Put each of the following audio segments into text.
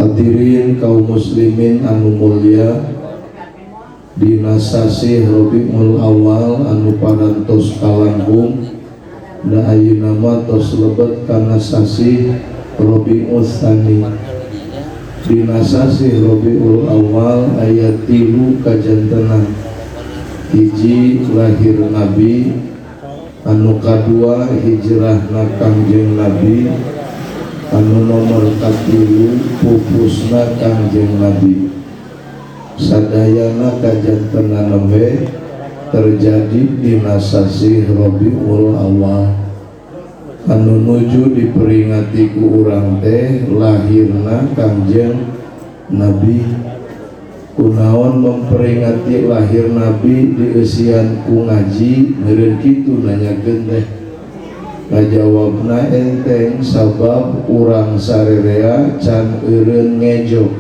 Hadirin kaum muslimin anu mulia, dina sasih Rabiul Awal anu parantos kalangkung da ayeuna mah tos lebet kana sasih Rabiul Tsani. Dina sasih Rabiul Awal aya 3 kajantenan. Hiji, lahir Nabi. Anu kadua, hijrahna Kangjeng Nabi. Anu nomor katilu, pupusna Kangjeng Nabi. Sadayana kajantenan nembe terjadi dina sasih Rabiul Awal. Anu nuju diperingati ku urang teh lahirna Kangjeng Nabi. Kunaon memperingati lahir Nabi dieusian ku ngaji? Meureun kitu nanyakeun teh. Ngajawabna enteng, sabab urang sarerea can eureun ngejo.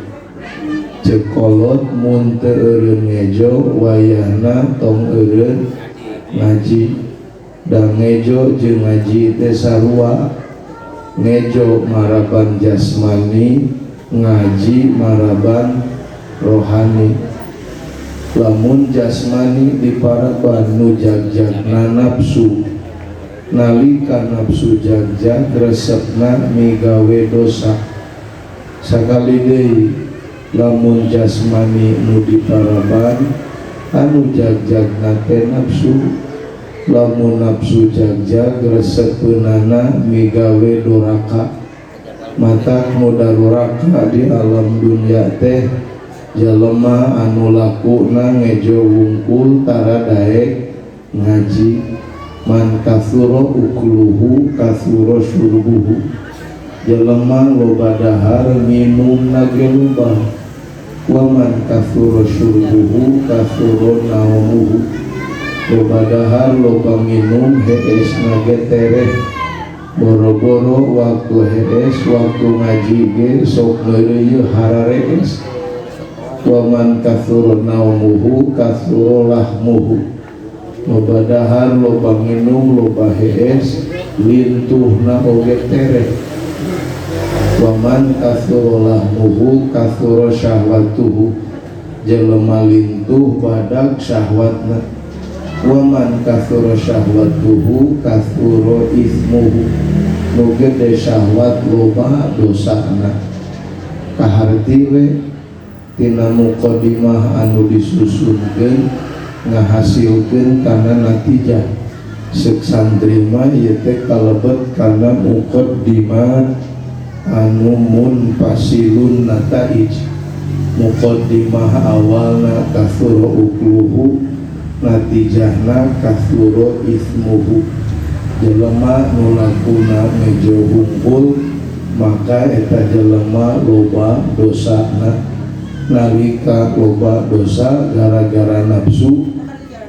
Ceuk kolot, mun teu eureun ngejo, wayahna tong eureun ngaji. Da ngejo jeung ngaji teh sarua. Ngejo maraban jasmani, ngaji maraban rohani. Lamun jasmani diparaban nu jagjagna nafsu, nalika nafsu jagjag resepna migawe dosa. Sakali deui, lamun jasmani nu diparaban anu jagjagna teh nafsu, lamun nafsu jagjag resepeunana migawe doraka. Matak nu doraka di alam dunia teh jelema anu lakuna ngejo wungkul, tara daek ngaji. Man katsura ukluhu katsura syurbuhu. Jelema loba dahar, minum ge loba. Wa man katsura syurbuhu katsura naumuhu. Loba dahar, loba minum, hees ge tereh. Boro-boro waktu hees, waktu ngaji ge sok meureuy hararees. Wa man katsura naumuhu katsura lahmuhu. Loba dahar, loba minum, loba hees, lintuhna oge tereh. Wa man katsura lahmuhu katsura syahwatuhu. Jelema lintuh badag syahwatna. Wa man katsura syahwatuhu katsura ismuhu. Nu gede syahwat, loba dosana. Kaharti we tina muqaddimah anu disusunkeun ngahasilkeun kana natijah. Ceuk santri mah ieu teh kalebet kana muqaddimah anu munfasilun nataij. Muqaddimah awalna katsura ukluhu, natijahna katsura ismuhu. Jelema nu lakuna ngejo hungkul, maka eta jelema loba dosana. Nalika loba dosa gara-gara nafsu,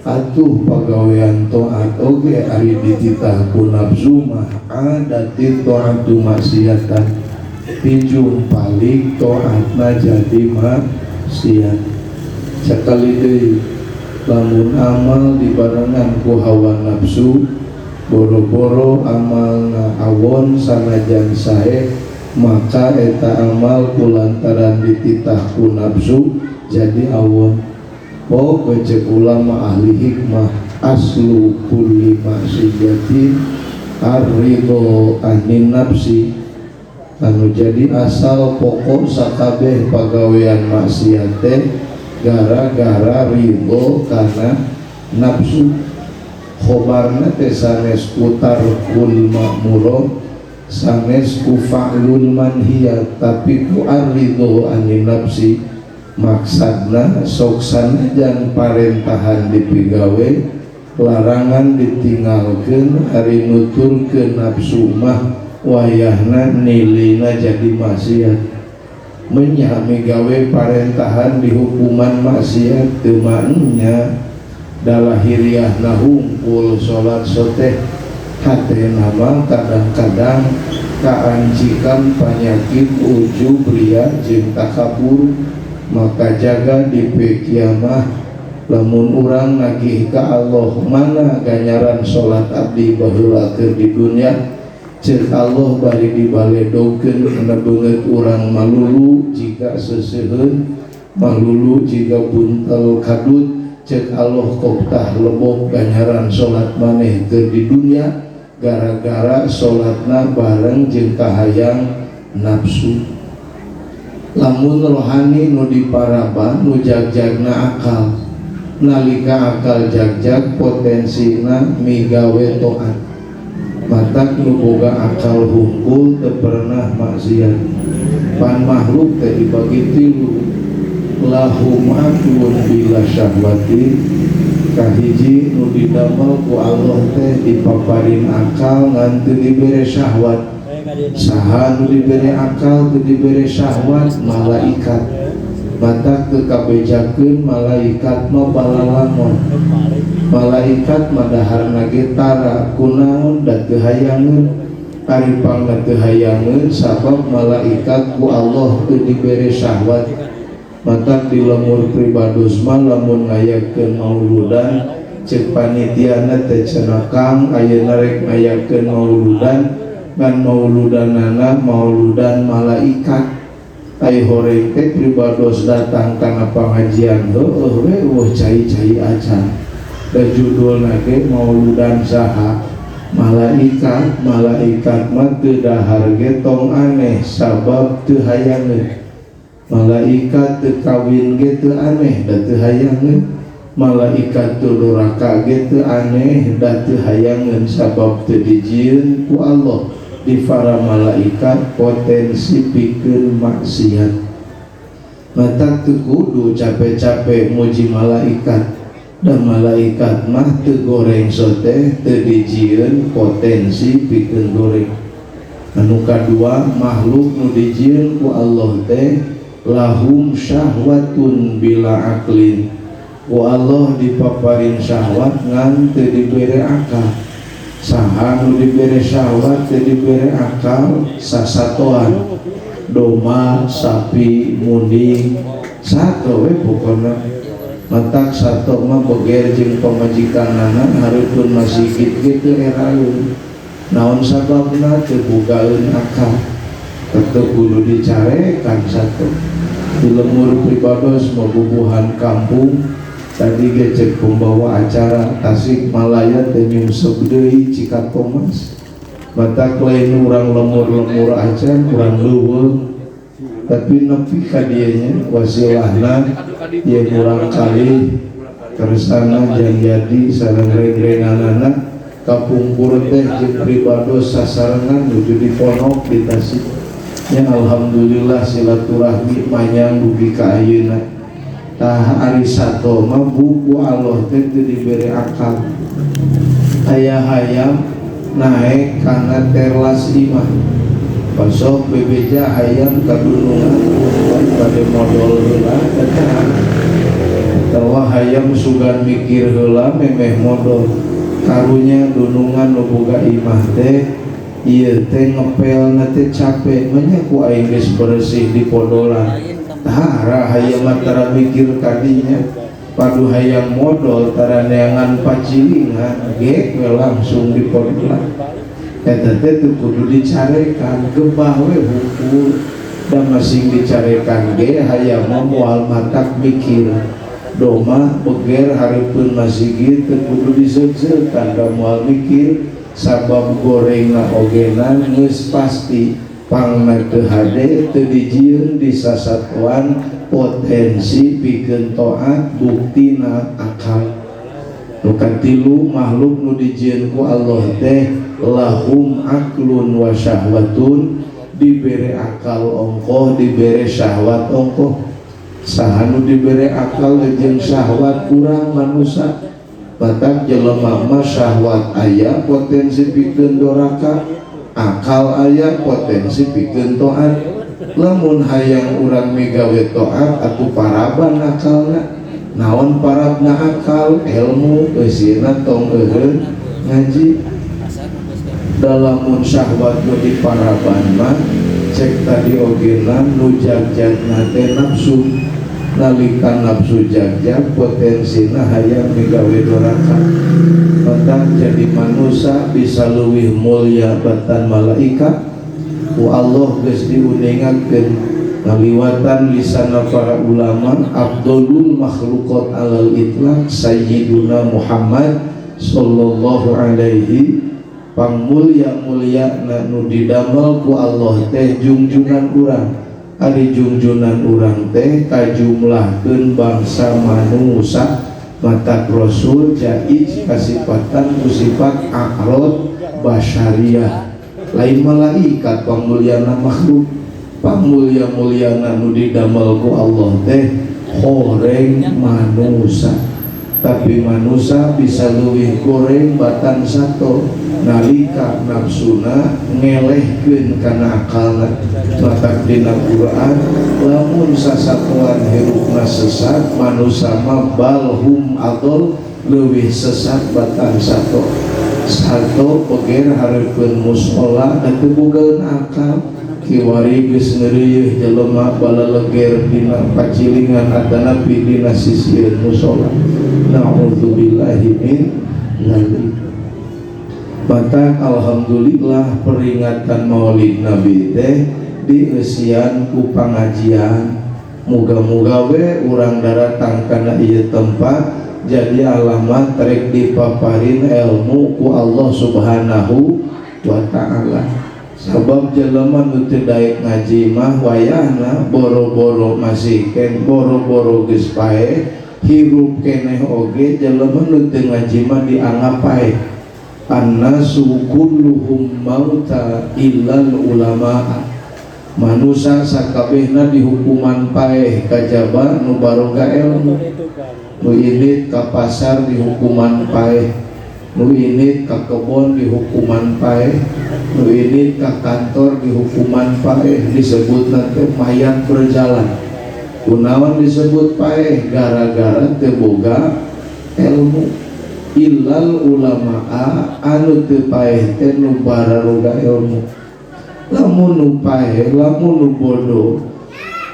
atuh pagawean taat oge ari dititah ku nafsu mah adati taatu maksiatan, pijumpalik taatna jadi maksiat. Sakali deui, lamun amal dibarengan ku hawa nafsu, boro-boro amalna awon, sanajan sae, maka eta amal kulantaran dititah ku nafsu jadi awon. Pokok cek ulama ahli hikmah, aslu kulli maksiatin arridho anin nafsi. Anu jadi asal pokok sakabeh pagawean maksiat teh gara-gara ridho kana nafsu. Khobarna teh sanes ku tarkul ma'muro, sanes ku fa'lul manhiyat, tapi ku arridho anin nafsi. Maksudna sok sanajan parentahan dipigawe, larangan ditinggalkeun, ari nuturkeun nafsu mah wayahna nilina jadi maksiat. Menya migawe parentahan dihukuman maksiat? Teu nya, da lahiriahna hungkul salat soteh, hatena mah kadang-kadang kaancikan penyakit ujub, ria jeung takabur. Maka jaga di kiamah, lamun urang nagih ka Allah, "Mana ganjaran salat abdi baheula keur di dunia?" Cek Allah bari dibaledogkeun kana beungeut urang malulu jiga seuseuheun, malulu jiga buntel kadut. Cek Allah koktah lebok ganjaran salat maneh keur di dunya gara-gara salatna bareng jeung kahayang nafsu. Lamun rohani nu diparaban nu jagjagna akal, nalika akal jagjag potensina migawe toat. Matak nu boga akal hungkul teu pernah maksiat. Pan makhluk teh dibagi tilu, lahum aklun bila syahwatin. Kahiji nu didamel ku Allah teh dipaparin akal ngan teu dibere syahwat. Saha nu dibere akal teu dibere syahwat? Malaikat. Matak teu kabejakeun malaikat mah balalangon. Malaikat mah daharna ge tara kunaon, da teu hayangeun. Ari pangna teu hayangeun sabab malaikat ku Allah teu dibere syahwat. Matak di lemur pribados mah lamun ngayakeun mauludan cek panitiana teh cenah, "Kang, ayeuna rek ngayakeun mauludan ngan mauludanana mauludan malaikat." Ai horeng teh pribados datang kana pangajian heueuh we, eueuh cai-cai acan, da judulna ge mauludan saha? Malaikat. Malaikat mah teu dahar ge tong aneh sabab teu hayangeun. Malaikat teu kawin ge teu aneh da teu hayangeun. Malaikat teu doraka ge teu aneh da teu hayangeun, sabab teu dijieun ku Allah di para malaikat potensi pikeun maksiat. Matak teu kudu capek-capek muji malaikat, dan malaikat mah teu goreng sote teu dijieun potensi pikeun goreng. Anu kadua, makhluk nu dijieun ku Allah teh lahum syahwatun bila aklin. Ku Allah dipaparin syahwat ngan teu dibere akal. Saha nu dibere syahwat teu dibere akal? Sasatoan, domba, sapi, munding, sato we pokona. Matak sato mah beger jeung pamajikanana hareupeun masigit ge teu eraeun. Naon sababna? Teu bogaeun akal. Tetep kudu dicarekan sato. Di lemur pribados mabubuhan kampung tadi ge cek pembawa acara Tasik Malaya teh nyungsep deui Cikatomas. Matak lain urang lemur-lemur acan, urang leuweung tapi nepi ka dieu nya wasilahna ieu murang kali kersana jang jadi sareng reng-renganana kapungkur teh jeung pribados sasarengan nuju di ponok di Tasik nya. Alhamdulillah silaturahmi manyang dugi ka ayeuna. Tah, ari sato mah buku Allah teh teu dibere akal. Aya hayam naek kana terlas imah, pasok bebeja hayam kadunungan bade modol heula eta, atawa hayam sugan mikir heula memeh modol. Karunya dunungan nu boga imah teh, ieu teh ngepelna teh capek manya, ku aing geus beresih di podolan. Tah, hayam mah tara mikir kadinya, padu hayam modol tara neangan pacilingan gek we langsung di podolan. Eta teh teu kudu dicarekan, gebah we hungkul, da masing dicarekan ge hayam mah moal matak mikir. Domba beger hareupeun masigit teu kudu diseuk-seukan da moal mikir, sabab gorengna ogena geus pasti pangna teu hade, teu dijieun di sasatuan potensi pikeun taat, buktina akal. Nu katilu, makhluk nu dijieun ku Allah teh lahum aklun wa syahwatun, dibere akal ongkoh, dibere syahwat ongkoh. Saha nu dibere akal jeung syahwat? Kurang manusia. Batak jelema mah syahwat aya potensi pikeun doraka, akal aya potensi pikeun taat. Lamun hayang urang migawe taat atuh paraban akalna. Naon parabna akal? Ilmu. Eusina tong eureun ngaji. Dalamun syahwat nu diparaban mah cek tadi ogena nu jagjagna teh nafsu. Nalika nafsu jagjag, potensina hayang migawe doraka. Matak jadi manusia bisa leuwih mulia batan malaikat. Ku Allah geus diuningakeun ngaliwatan lisana para ulama, afdolul makhluqat alal itlaq Sayyiduna Muhammad sallallahu alaihi, pangmulia-mulia nu didamel ku Allah teh jungjunan urang. Ari jungjunan urang teh kajumlahkeun bangsa manusia. Matak Rasul jaiz kasipatan ku sifat a'rad basyariah, lain malaikat pangmuliana makhluk. Pangmulia-muliana nu didamel ku Allah teh horeng manusia, tapi manusia bisa leuwih goreng batan sato nalika nafsuna ngelehkeun kana akalna. Matak dina Quran, lamun sasatuan hirupna sesat, manusia mah balhum adol, leuwih sesat batan sato. Sato peger hareupeun mushola da teu bogaeun akal. Kiwari geus ngeureuyeuh jelema balaleger dina pacilingan atanapi dina sisieun mushola, na'udzubillahi min dzalik. Matak alhamdulillah peringatan Maulid Nabi teh dieusian ku pangajian. Muga-muga we urang daratang kana ieu tempat jadi alamat rek dipaparin ilmu ku Allah Subhanahu wa Ta'ala. Sabab jelema nu teu daek ngaji mah wayahna boro-boro masih ken, boro-boro geus paeh, hirup keneh oge jelema nu teu ngaji mah dianggap paeh. Annasu kulluhum mauta illal ulama. Manusia sakabehna dihukuman paeh kajaba nu baroga ilmu. Nu indit ka pasar dihukuman paeh, nu indit ka kebon dihukuman paeh, nu indit ka kantor dihukuman paeh, disebut nanti mayat berjalan. Kunaon disebut paeh? Gara-gara teu boga ilmu. Illal ulama, anu teu paeh teh nu bararoga ilmu. Lamun nu paeh, lamun nu bodoh,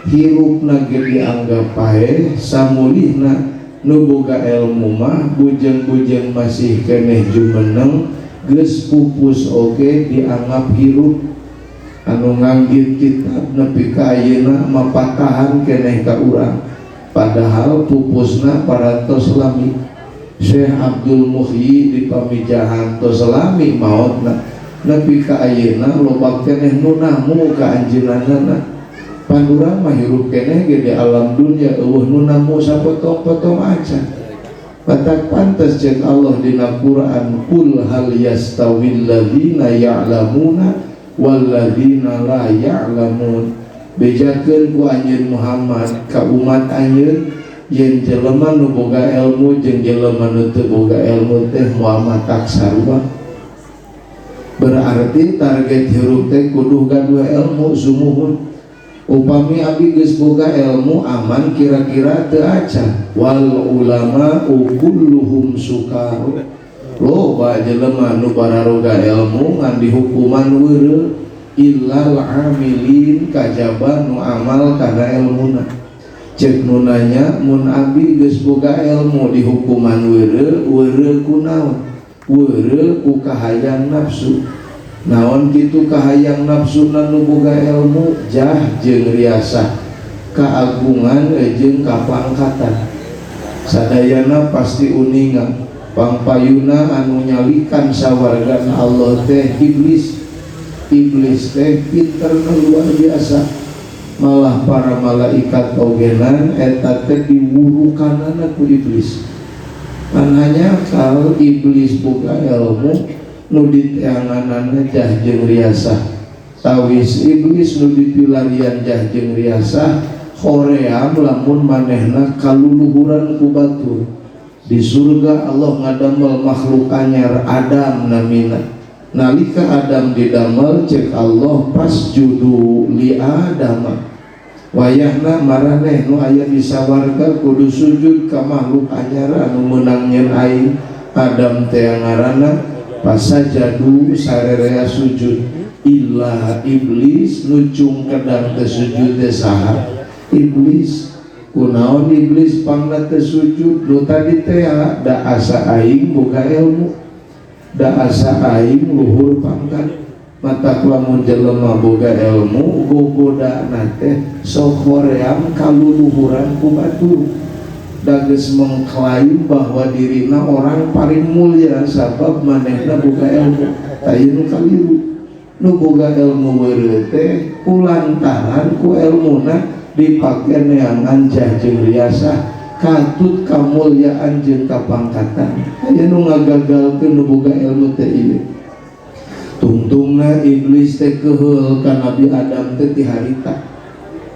hirupna ge dianggap paeh. Samulihna nu boga ilmu mah bujeng-bujeng masih keneh jumeneng, geus pupus oge dianggap hirup. Anu nganggit kitab nepi ka ayeuna mapatahan keneh ka urang, padahal pupusna parantos lami. Syekh Abdul Muhyi di Pamijahan tos lami maotna, nepi ka ayeuna loba keneh nu namu ka anjeunna. Pan urang mah hirup keneh ge di alam dunia, euweuh nu namu sapotong-potong acan. Matak pantes cek Allah dina Quran, qul hal yastawil ladzina ya'lamuna wal ladzina la ya'lamun. Bejakeun ku anjeun Muhammad ka umat anjeun yen jelema nu boga ilmu jeung jelema nu teu boga ilmu teh moal matak sarua. Berarti target hirup teh kudu gaduh ilmu. Sumuhun, upami abi geus boga ilmu aman kira-kira teu acan. Wal ulama kulluhum sukaru. Loba jelema nu bararoga ilmu ngan dihukuman weureu, illal amilin, kajaba nu amal kana ilmuna. Cek nu nanya, mun abi geus boga ilmu dihukuman weureu, weureu ku naon? Weureu ku kahayang nafsu. Naon kitu kahayang nafsu nu boga ilmu? Jah jeung riasah, keagungan jeung kapangkatan. Sadayana pasti uninga. Pangpayuna anu nyalikan sawargana Allah teh iblis. Iblis teh pinter luar biasa, malah para malaikat ogenan eta teh diwurukanana ku iblis. Pan hanya kalau iblis boga ilmu, nu diteanganana jah jeung riasah. Tawis iblis nu dipilarian jah jeung riasah, hoream lamun manehna kaluluhuran ku batur. Di surga Allah ngadamel makhluk anyar, Adam namina. Nalika Adam didamel, cek Allah, fasjudu li Adam. Wayahna maraneh nu aya di sawarga kudu sujud ka makhluk anyar anu meunang nyen aing, Adam teh ngaranna. Fasajadu, sarerea sujud, illa iblis. Nu cungkedang teu sujud teh saha? Iblis. Kunaon iblis pangna teu sujud? Nu tadi teh da asa aing boga ilmu, da asa aing luhur pangkat. Matak lamun jelema boga ilmu gogodana teh sok hoream kaluluhuran ku batur, da geus mengklaim bahwa dirina orang paling mulia sabab manehna boga ilmu. Tah, ieu nu kaliru. Nu boga ilmu weureu teh kulantaran ku elmuna dipake neangan jah jeung riasah, katut kamulyaan jeung kapangkatan. Aya nu ngagagalkeun nu boga ilmu teh ieu. Tungtungna iblis teh keheul ka Nabi Adam teh ti harita.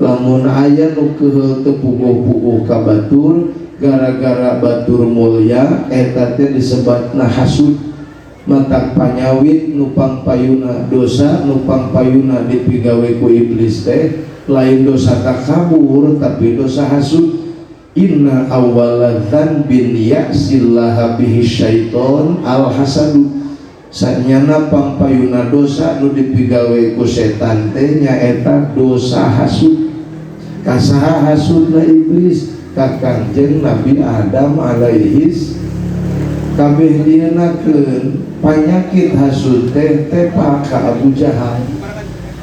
Lamun aya nu keheul teu puguh-puguh ka batur gara-gara batur mulia, eta teh disebatna hasud. Matak panyawit nu pangpayuna dosa, nu pangpayuna dipigawe ku iblis teh lain dosa takabur, tapi dosa hasud. Inna awwala dzanbin ya'sillaha bihi syaiton al hasadu. Sanyana pangpayuna dosa nu dipigawe ku setan teh nyaeta dosa hasud. Kasaha hasudna iblis? Ka Kangjeng Nabi Adam alaihis. Kabeh dienakeun panyakit hasud teh tepa ka Abu Jahal.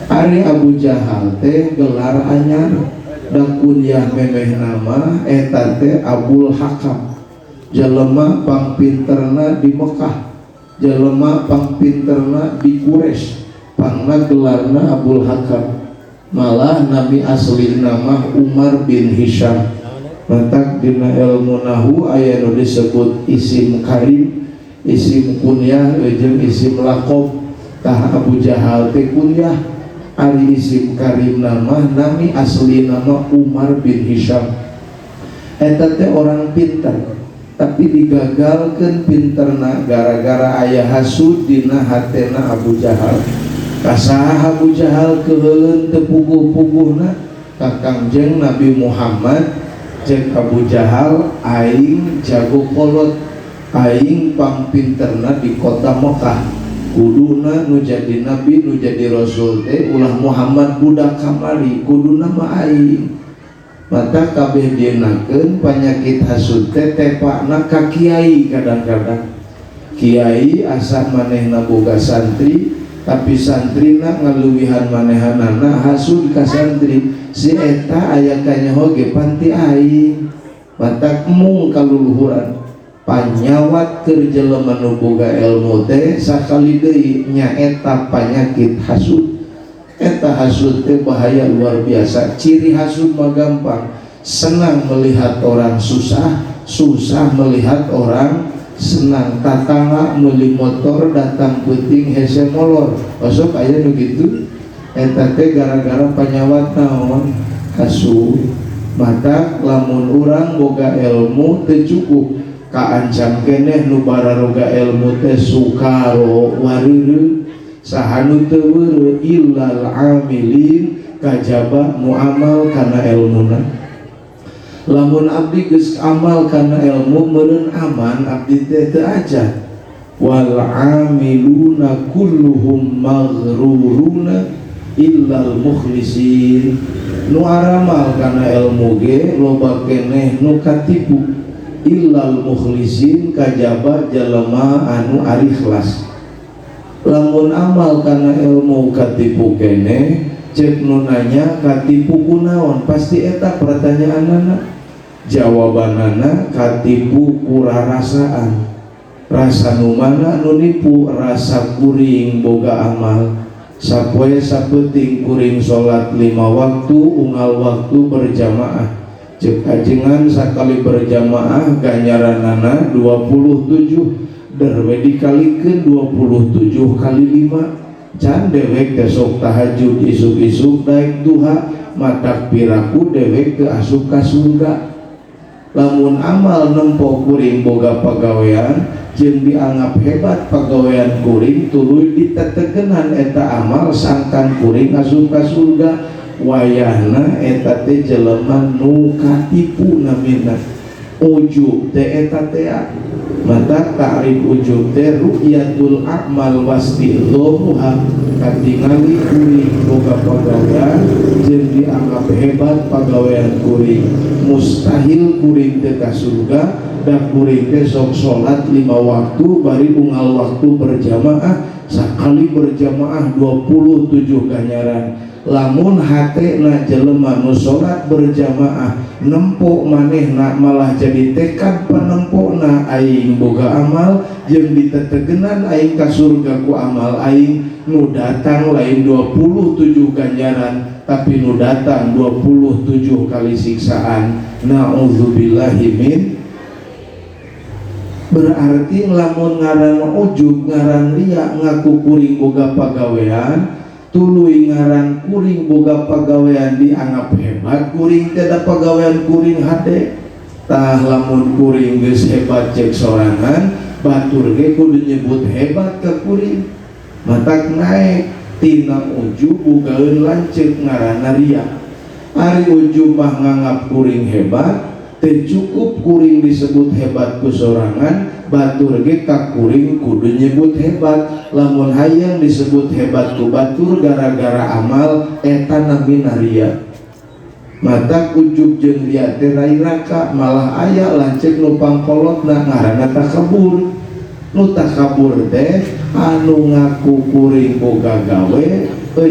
Ari Abu Jahal teh gelar anyar, da kunyah memeh nama eta teh Abul Hakam. Jelema pangpinterna di Mekah, jelema pangpinterna di Quraisy, pangna gelarna Abul Hakam. Malah nabi asli nama Umar bin Hisham. Matak dina ilmu nahu aya nu disebut isim karim, isim kunyah jeung isim laqab. Tah, Abu Jahal teh kunyah, ari isim karim nama nami asli nama Umar bin Hisham. Eta teh orang pintar, tapi digagalkan pinterna gara-gara aya hasud dina hatena Abu Jahal. Kasaha Abu Jahal keuheuleun teu puguh-puguhna? Ka Kangjeng Nabi Muhammad. Cek Abu Jahal, "Aing jago kolot, aing pangpinterna di kota Mekah. Kuduna nu jadi nabi, nu jadi rasul teh ulah Muhammad budak kamari, kuduna mah aing." Mata kabeh dienakeun panyakit hasud teh tepakna ka kiai. Kadang-kadang kiai asa manehna boga santri, tapi santrina ngaluwihan manehanana, hasud ka santri, si eta aya kanyaho ge panti aing. Matak mung kaluluhuran. Panyawat keur jelema nu boga ilmu teh sakali deui nyaeta panyakit hasud. Eta hasud teh bahaya luar biasa. Ciri hasud mah gampang: senang melihat orang susah, susah melihat orang senang. Tatangga meuli motor, datang peuting hese molor. Osok aya nu kitu. Eta teh gara-gara panyawat naon? Hasud. Mata lamun urang boga ilmu teu cukup, kaancam keneh nu bararoga ilmu teh sukaro wareureu. Saha nu teu weureu? Illal amilin, kajaba nu amal kana ilmuna. Lamun abdi geus amal kana ilmu, meureun aman abdi teh, teu aja. Wal amiluna kulluhum maghruruna illal mukhlisin. Nu aramal kana ilmu ge loba keneh nu katipu, illal mukhlisin, kajaba jelema anu arikhlas. Lamun amal kana ilmu katipu keneh, cek nu nanya, "Katipu kunaon?" Pasti eta pertanyaanana. Jawabanana, katipu kurarasaan. Rasa nu mana nu nipu? Rasa kuring boga amal. Sapoe sapeuting kuring salat 5 waktu, unggal waktu berjamaah. Cek ajengan, sakali berjamaah ganjaranana 27. Der we dikalikeun 27 kali 5. Can dewek teh sok tahajud isuk-isuk, daek duha, matak piraku dewek teu asup ka surga. Lamun amal nempo kuring boga pagawean jeung dianggap hebat pagawean kuring, tuluy ditetegenan eta amal, sangkan kuring asup ka surga. Wayahna eta teh jelema nu katipu namina. Ujub teh eta teh. Mata ta'rif ujub teh ru'yatul a'mal wastidhomuha, katingali kuring boga pagawean jeung dianggap hebat pagawean kuring. Mustahil kuring teh ka surga, da kuring teh sok salat 5 waktu bari unggal waktu berjamaah, sakali berjamaah 27 ganjaran. Lamun hatena jelema nu salat berjamaah nempo manehna, malah jadi tekad panempona aing boga amal jeung ditetegenan aing ka surga ku amal aing, nu datang lain 27 ganjaran, tapi nu datang 27 kali siksaan. Na'udzubillahi min. Berarti lamun ngaran ujub, ngaran ria, ngaku kuring boga pagawean, tuluy ngaran kuring boga pagawean dianggap hebat kuring teh, da pagawean kuring hade. Tah, lamun kuring geus hebat cek sorangan, batur ge kudu nyebut hebat ke kuring. Matak naik tina ujub bogaeun lanceuk ngaranna ria. Ari ujub mah nganggap kuring hebat, teu cukup kuring disebut hebat ku sorangan, batur ge ka kuring kudu nyebut hebat. Lamun hayang disebut hebat ku batur gara-gara amal, eta namina ria. Mata ujub jeung ria teh rai raka. Malah aya lanceuk nu pangkolotna ngaranna takabur. Nu takabur teh anu ngaku kuring boga gawe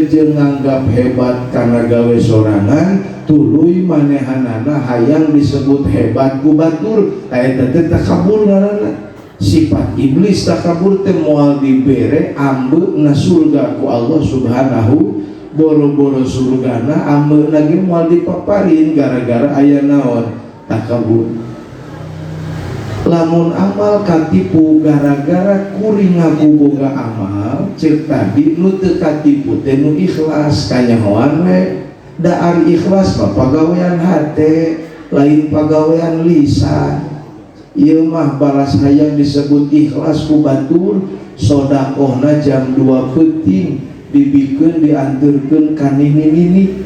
jeung nganggap hebat karena gawe sorangan, tuluy manehanana hayang disebut hebat ku batur. Tah, eta teh takabur ngaranna, sifat iblis. Takabur teh moal dibere ambeuna surga ku Allah Subhanahu. Boro-boro surgana, ambeuna ge moal dipaparin gara-gara aya naon? Takabur. Lamun amal katipu gara-gara kuring ngaku boga amal, cek tadi nu teu katipu teh nu ikhlas. Kanyahoan we da, ari ikhlas mah pagawean hate, lain pagawean lisan. Ieu mah balas hayang disebut ikhlas ku batur, sodakohna jam 2 peuting dibikeun, dianterkeun ka nini-nini.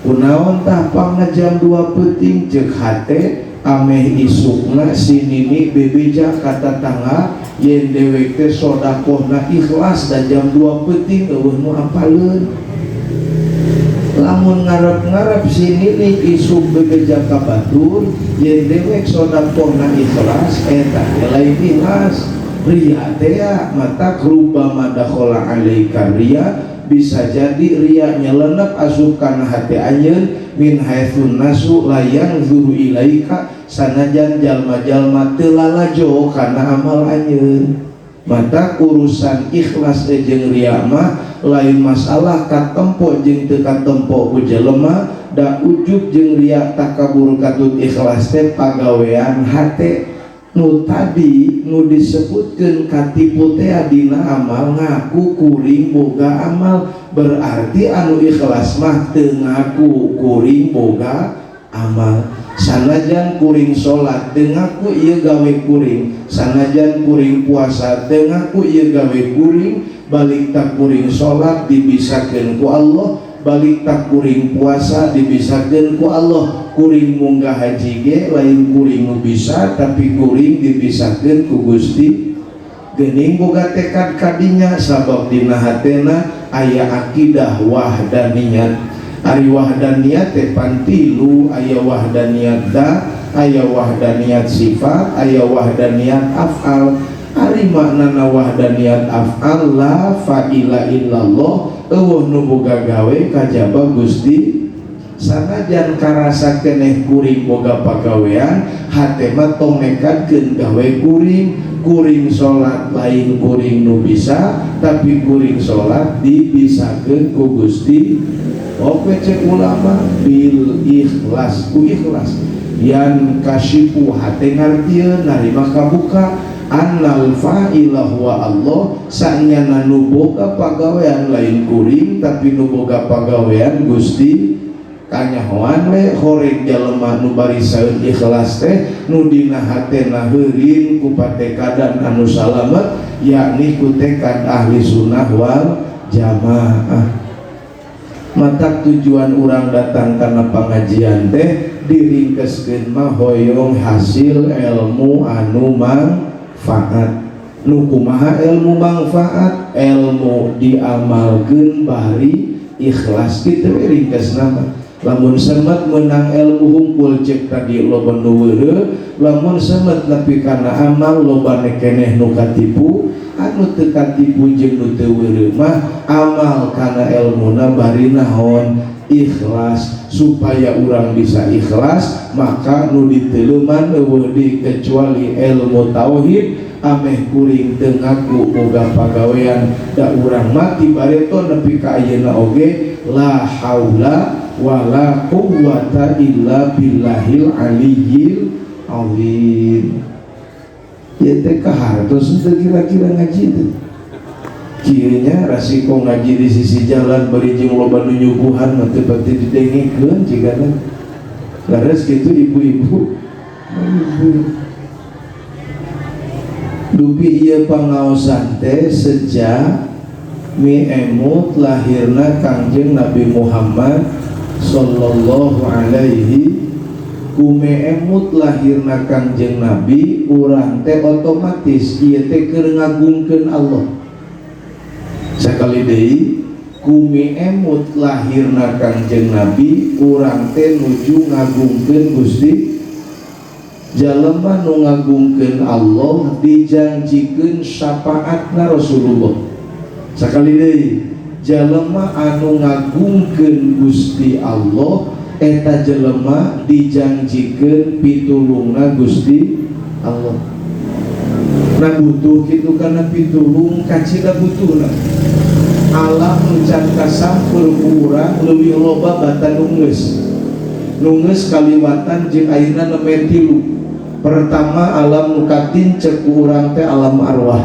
Kunaon tah pangna jam 2 peuting? Cek hate, ameh isukna si nini bebeja ka tatangga yen dewek teh sodakohna ikhlas dan jam 2 peuting euweuh nu apaleun. Lamun ngarep-ngarep si nini isuk bebeja ka batur yen dewek sodakohna ikhlas, eta teh lain ikhlas, ria teh ya. Mata rubama dakhala alaika ria, bisa jadi ria nyelenep asup kana hati anjeun, min haitsun nasu la yanzuru ilaika, sanajan jalma-jalma teu lalajo kana amal anjeun. Mata urusan ikhlas jeung ria mah lain masalah katempo jeung teu katempo ku jelema, da ujub jeung ria, takabur katut ikhlas teh pagawean hate. Nu tadi nu disebutkeun katipu teh dina amal, ngaku kuring boga amal. Berarti anu ikhlas mah teu ngaku kuring boga amal. Sanajan kuring salat teu ngaku ieu gawe kuring, sanajan kuring puasa teu ngaku ieu gawe kuring. Balik tak kuring salat dibisakeun ku Allah, balik tak kuring puasa dibisakeun ku Allah. Kuring munggah haji ge lain kuring nu bisa, tapi kuring dibisakeun ku Gusti. Geuning boga tekad kadinya, sabab dina hatena aya akidah wahdaniyat. Ari wahdaniyat teh pan tilu: aya wahdaniyat dzat, aya wahdaniyat sifat, aya wahdaniyat af'al. Ari maknana wahdaniyat af'al, la fa'ila illallah, euweuh nu boga gawe kajaba Gusti. Sanajan karasa keneh kuring boga pagawean, hate mah tong nekadkeun gawe kuring. Kuring salat lain kuring nu bisa, tapi kuring salat dibisakeun ku Gusti. Oke, cek ulama bil ikhlas, ku ikhlas yan kasyifu, hate ngartieun, narima kabuka annal fa'ila huwa Allah, sanyana nu boga pagawean lain kuring, tapi nu boga pagawean Gusti. Kanyahoan we horeg jalema nu barisaeun ikhlas teh nu dina hatena heurin ku patekadan anu salamet, yakni ku tekad ahli sunnah wal jamaah. Matak tujuan urang datang karena pengajian teh diringkeskeun mah hoyong hasil ilmu anu manfaat. Nu kumaha ilmu manfaat? Ilmu diamalkeun bari ikhlas, kitu we ringkesna mah. Lamun semet menang ilmu hungkul, cek tadi loba nu weureuh. Lamun semet nepi kana amal, loba keneh nu katipu. Anu teu katipu jeung nu teu weureuh mah amal kana ilmuna bari naon? Ikhlas. Supaya urang bisa ikhlas, maka nu diteuleuman euweuh deui kecuali ilmu tauhid. Ameh kuring teu ngaku boga pagawean, da urang mati bareto nepi ka ayeuna oge la haula wala quwwata illa billahil aliyyil azim. Ya teh kahartos teu kira-kira ngaji teh? Kieu nya rasiko ngaji di sisi jalan bari jeung loba nu nyuguhan mah teu pati didengekeun jigana. Leres kitu, ibu-ibu? Ibu. Dupi ieu pangaosan teh sejak mi emut lahirna Kangjeng Nabi Muhammad sallallahu alaihi. Kume emut lahirna Kangjeng Nabi, urang teh otomatis ieu teh keur ngagungkeun Allah. Sakali deui, kumi emut lahirna Kangjeng Nabi, urang teh nuju ngagungkeun Gusti. Jalema nu ngagungkeun Allah dijanjikeun syafaatna Rasulullah. Sakali deui, jalema anu ngagungkeun Gusti Allah, eta jelema dijanjikeun pitulungna Gusti Allah. Nah, butuh kitu kana pitulung? Kacida butuhna. Alam nu can kasampur ku urang leuwih loba batan nu geus, nu geus kaliwatan jeung ayeuna nembe tilu. Pertama, alam nu katincek ku urang teh alam arwah,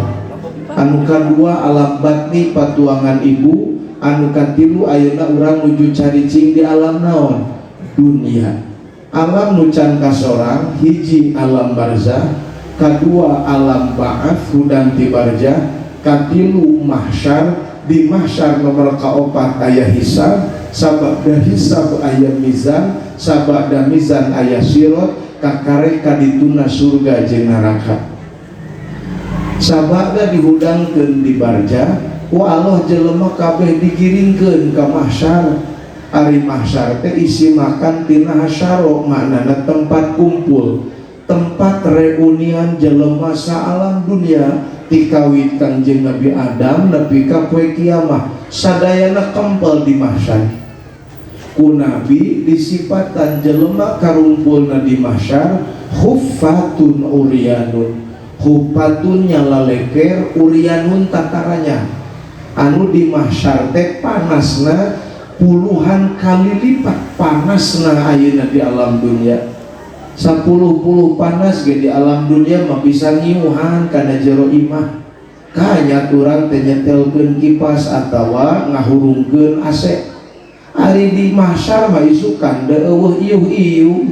anu kadua alam batni patuangan ibu, anu katilu ayeuna urang nuju caricing di alam naon? Dunia. Alam nu can kasorang, hiji alam barzah, kadua alam ba'ats hudang ti barzah, katilu mahsyar. Di mahsyar nomor kaopat aya hisab, sabada hisab aya mizan, sabada mizan aya sirot, kakarek kadituna surga jeung neraka. Sabada dihudangkeun di barzah ku Allah, jelema kabeh digiringkeun ka mahsyar. Ari mahsyar teh isi makan tina hasyaro, maknana tempat kumpul, tempat reunian jelema saalam dunia tikawit Kangjeng Nabi Adam nepi ka poe kiamah, sadayana kempel di mahsyar. Ku Nabi disipatan jelema karumpulna di mahsyar huffatun uryanun. Huffatun nyalaleker, uryanun tataranya. Anu di mahsyar teh panasna puluhan kali lipat panasna ayeuna di alam dunia. 10 puluh panas ge di alam dunia mah bisa ngiuhan kana jero imah, kanya urang teh nyetelkeun kipas atawa ngahurungkeun AC. Ari di mahsyar mah isukan da euweuh iuh-iuh,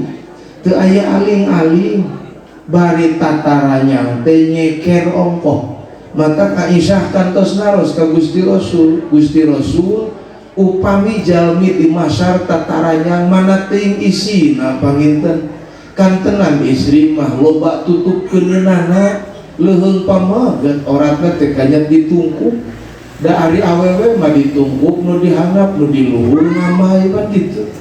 teu aya aling-aling, bari tataranyang teh nyeker ongkoh. Maka Aisyah kantos naros ka Gusti Rasul, "Gusti Rasul, upami jalmi di mahsyar tataranyang, mana teuing isina panginten? Kantenan istri mah loba tutup keunana, leuheung pameget oratna teh kanyat ditungkup. Da ari awewe mah ditungkup nu dihandap, nu di luhur ngamai kan gitu.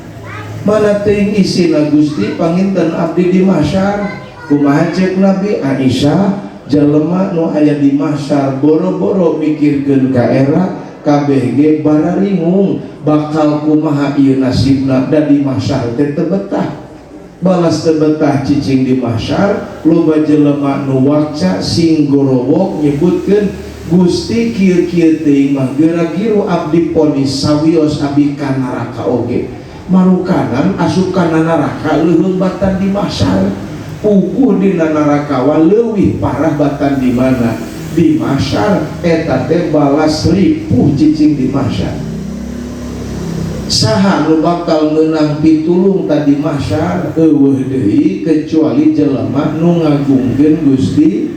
Mana teuing isina Gusti panginten abdi di mahsyar?" Kumaha cek Nabi? "Aisyah, jelema nu aya di mahsyar boro-boro mikirkeun ka era, kabeh ge bararingung bakal kumaha ieu nasibna, da di mahsyar teh teu betah." Balas teu betah cicing di mahsyar, loba jelema nu wakca sing gorowok nyebutkeun, "Gusti, kieu-kieu teuing mah geura-giru abdi ponis sawios abdi ka neraka oge." Marukanan asup kana neraka leuheung batan di mahsyar. Puguh dina neraka wa leuwih parah batan di mana? Di mahsyar. Eta teh balas ripuh cicing di mahsyar. Saha nu bakal meunang pitulung tadi mahsyar? Euweuh deui kecuali jelema nu ngagungkeun Gusti.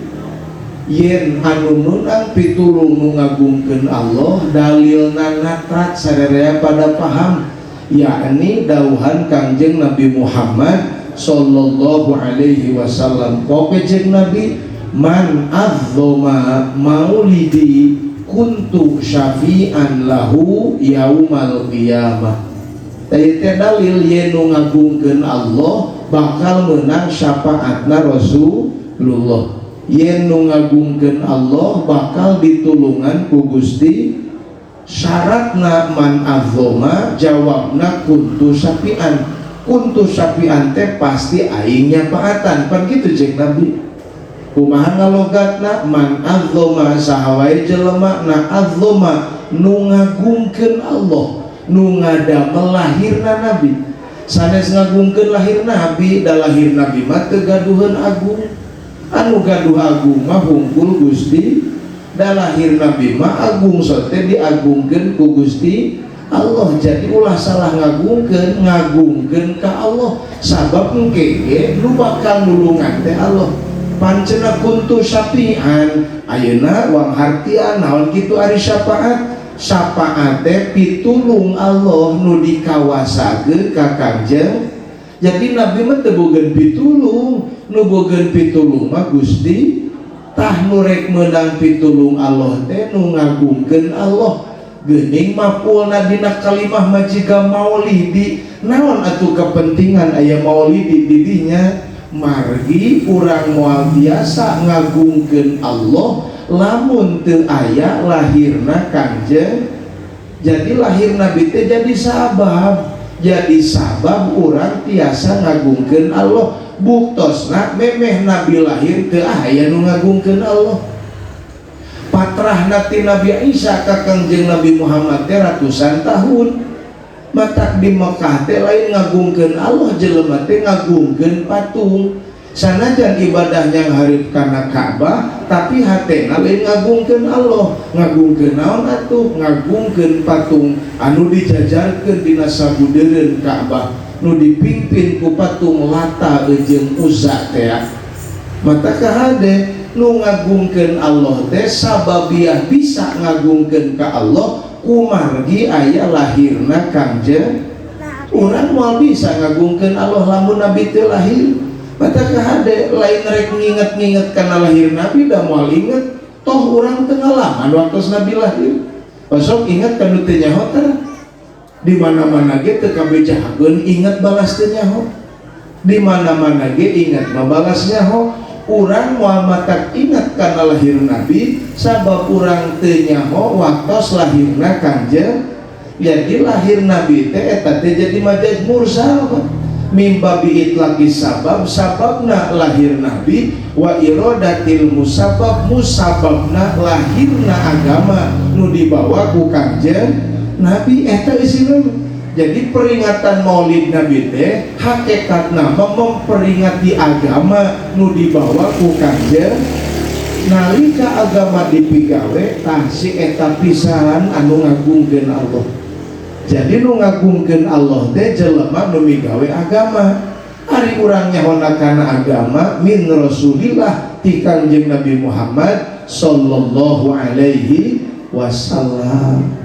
Yen anu meunang pitulung nu ngagungkeun Allah dalilna natrat sararea pada paham, yakni dauhan Kangjeng Nabi Muhammad sallallahu alaihi wasallam. Pokoke jeung Nabi, man azzama maulidi kuntu syafi'an lahu yaumal qiyamah. Teh dalil yen nu ngagungkeun Allah bakal meunang syafaatna Rasulullah. Yen nu ngagungkeun Allah bakal ditulungan ku Gusti. Syaratna man azzama, jawabna kuntu syafi'an. Kuntu syafi'an teh pasti aing nyafaatan, pan kitu jeung Nabi. Kumaha ngalogatna man azzama, saha wae jelema na azzama nu ngagungkeun Allah, nu ngadamel lahirna Nabi. Sanes ngagungkeun lahir Nabi, da lahir Nabi mah teu gaduheun agung. Anu gaduh agung mah hungkul Gusti. Da lahir Nabi mah agung sote diagungkeun ku Gusti Allah. Jadi ulah salah ngagungkeun, ngagungkeun ka Allah, sabab engke ge nu bakal nulungan teh Allah. Pancena kuntu syafi'an, ayeuna wang hartian naon kitu ari syafaat? Syafaat teh pitulung Allah nu dikawasakeun ka Kangjeng. Jadi Nabi mah teu bogeun pitulung, nu bogeun pitulung mah Gusti. Tah nu rek meunang pitulung Allah teh nu ngagungkeun Allah. Geuning mapulna dina kalimah mah jiga maulidi. Naon atuh kepentingan aya maulidi di dinya? Margi urang moal biasa ngagungkeun Allah lamun teu aya lahirna Kangjeng. Jadi lahir Nabi teh jadi sabab, jadi sabab urang tiasa ngagungkeun Allah. Buktosna memeh Nabi lahir teu aya nu ngagungkeun Allah. Patrahna ti Nabi Isa ka Kangjeng Nabi Muhammad teh ratusan tahun. Matak di Mekah teh lain ngagungkeun Allah, jelema teh ngagungkeun patung. Sanajan ibadahnya nghareup kana Ka'bah, tapi hatena lain ngagungkeun Allah. Ngagungkeun naon atuh? Ngagungkeun patung anu dijajarkeun dina sabudeureun Ka'bah, nu dipimpin ku patung Lata jeung Uzza teh. Mata kahade nu ngagungkeun Allah teh sababiah bisa ngagungkeun ka Allah kumargi aya lahirna Kangjeng. Urang moal bisa ngagungkeun Allah lamun Nabi teu lahir. Mata kahade lain rek nginget-nginget kana lahir Nabi, da moal inget, toh urang teu ngalaman waktu Nabi lahir. Besok inget kan nu teu nyaho teh. Di mana-mana ge teu kabejakeun inget balas teu nyaho. Di mana-mana ge inget mah balas nyaho. Urang moal matak ingat kana lahir Nabi sabab urang teu nyaho waktos lahirna Kangjeng. Jadi lahir Nabi teh eta teh jadi majaz mursal, Pak. Mimbabi itlaqi sabab, sababna lahir Nabi, wa iradatil musabab, musababna lahirna agama nu dibawa ku Kangjeng Nabi eta isina. Jadi peringatan Maulid Nabi teh hakikatna mah memperingati agama nu dibawa ku Kangjeng. Nalika agama dipigawe tah si eta pisan anu ngagungkeun Allah. Jadi nu ngagungkeun Allah teh jelema nu migawe agama. Ari urang nyahona kana agama min Rasulillah ti Kangjeng Nabi Muhammad sallallahu alaihi wasallam.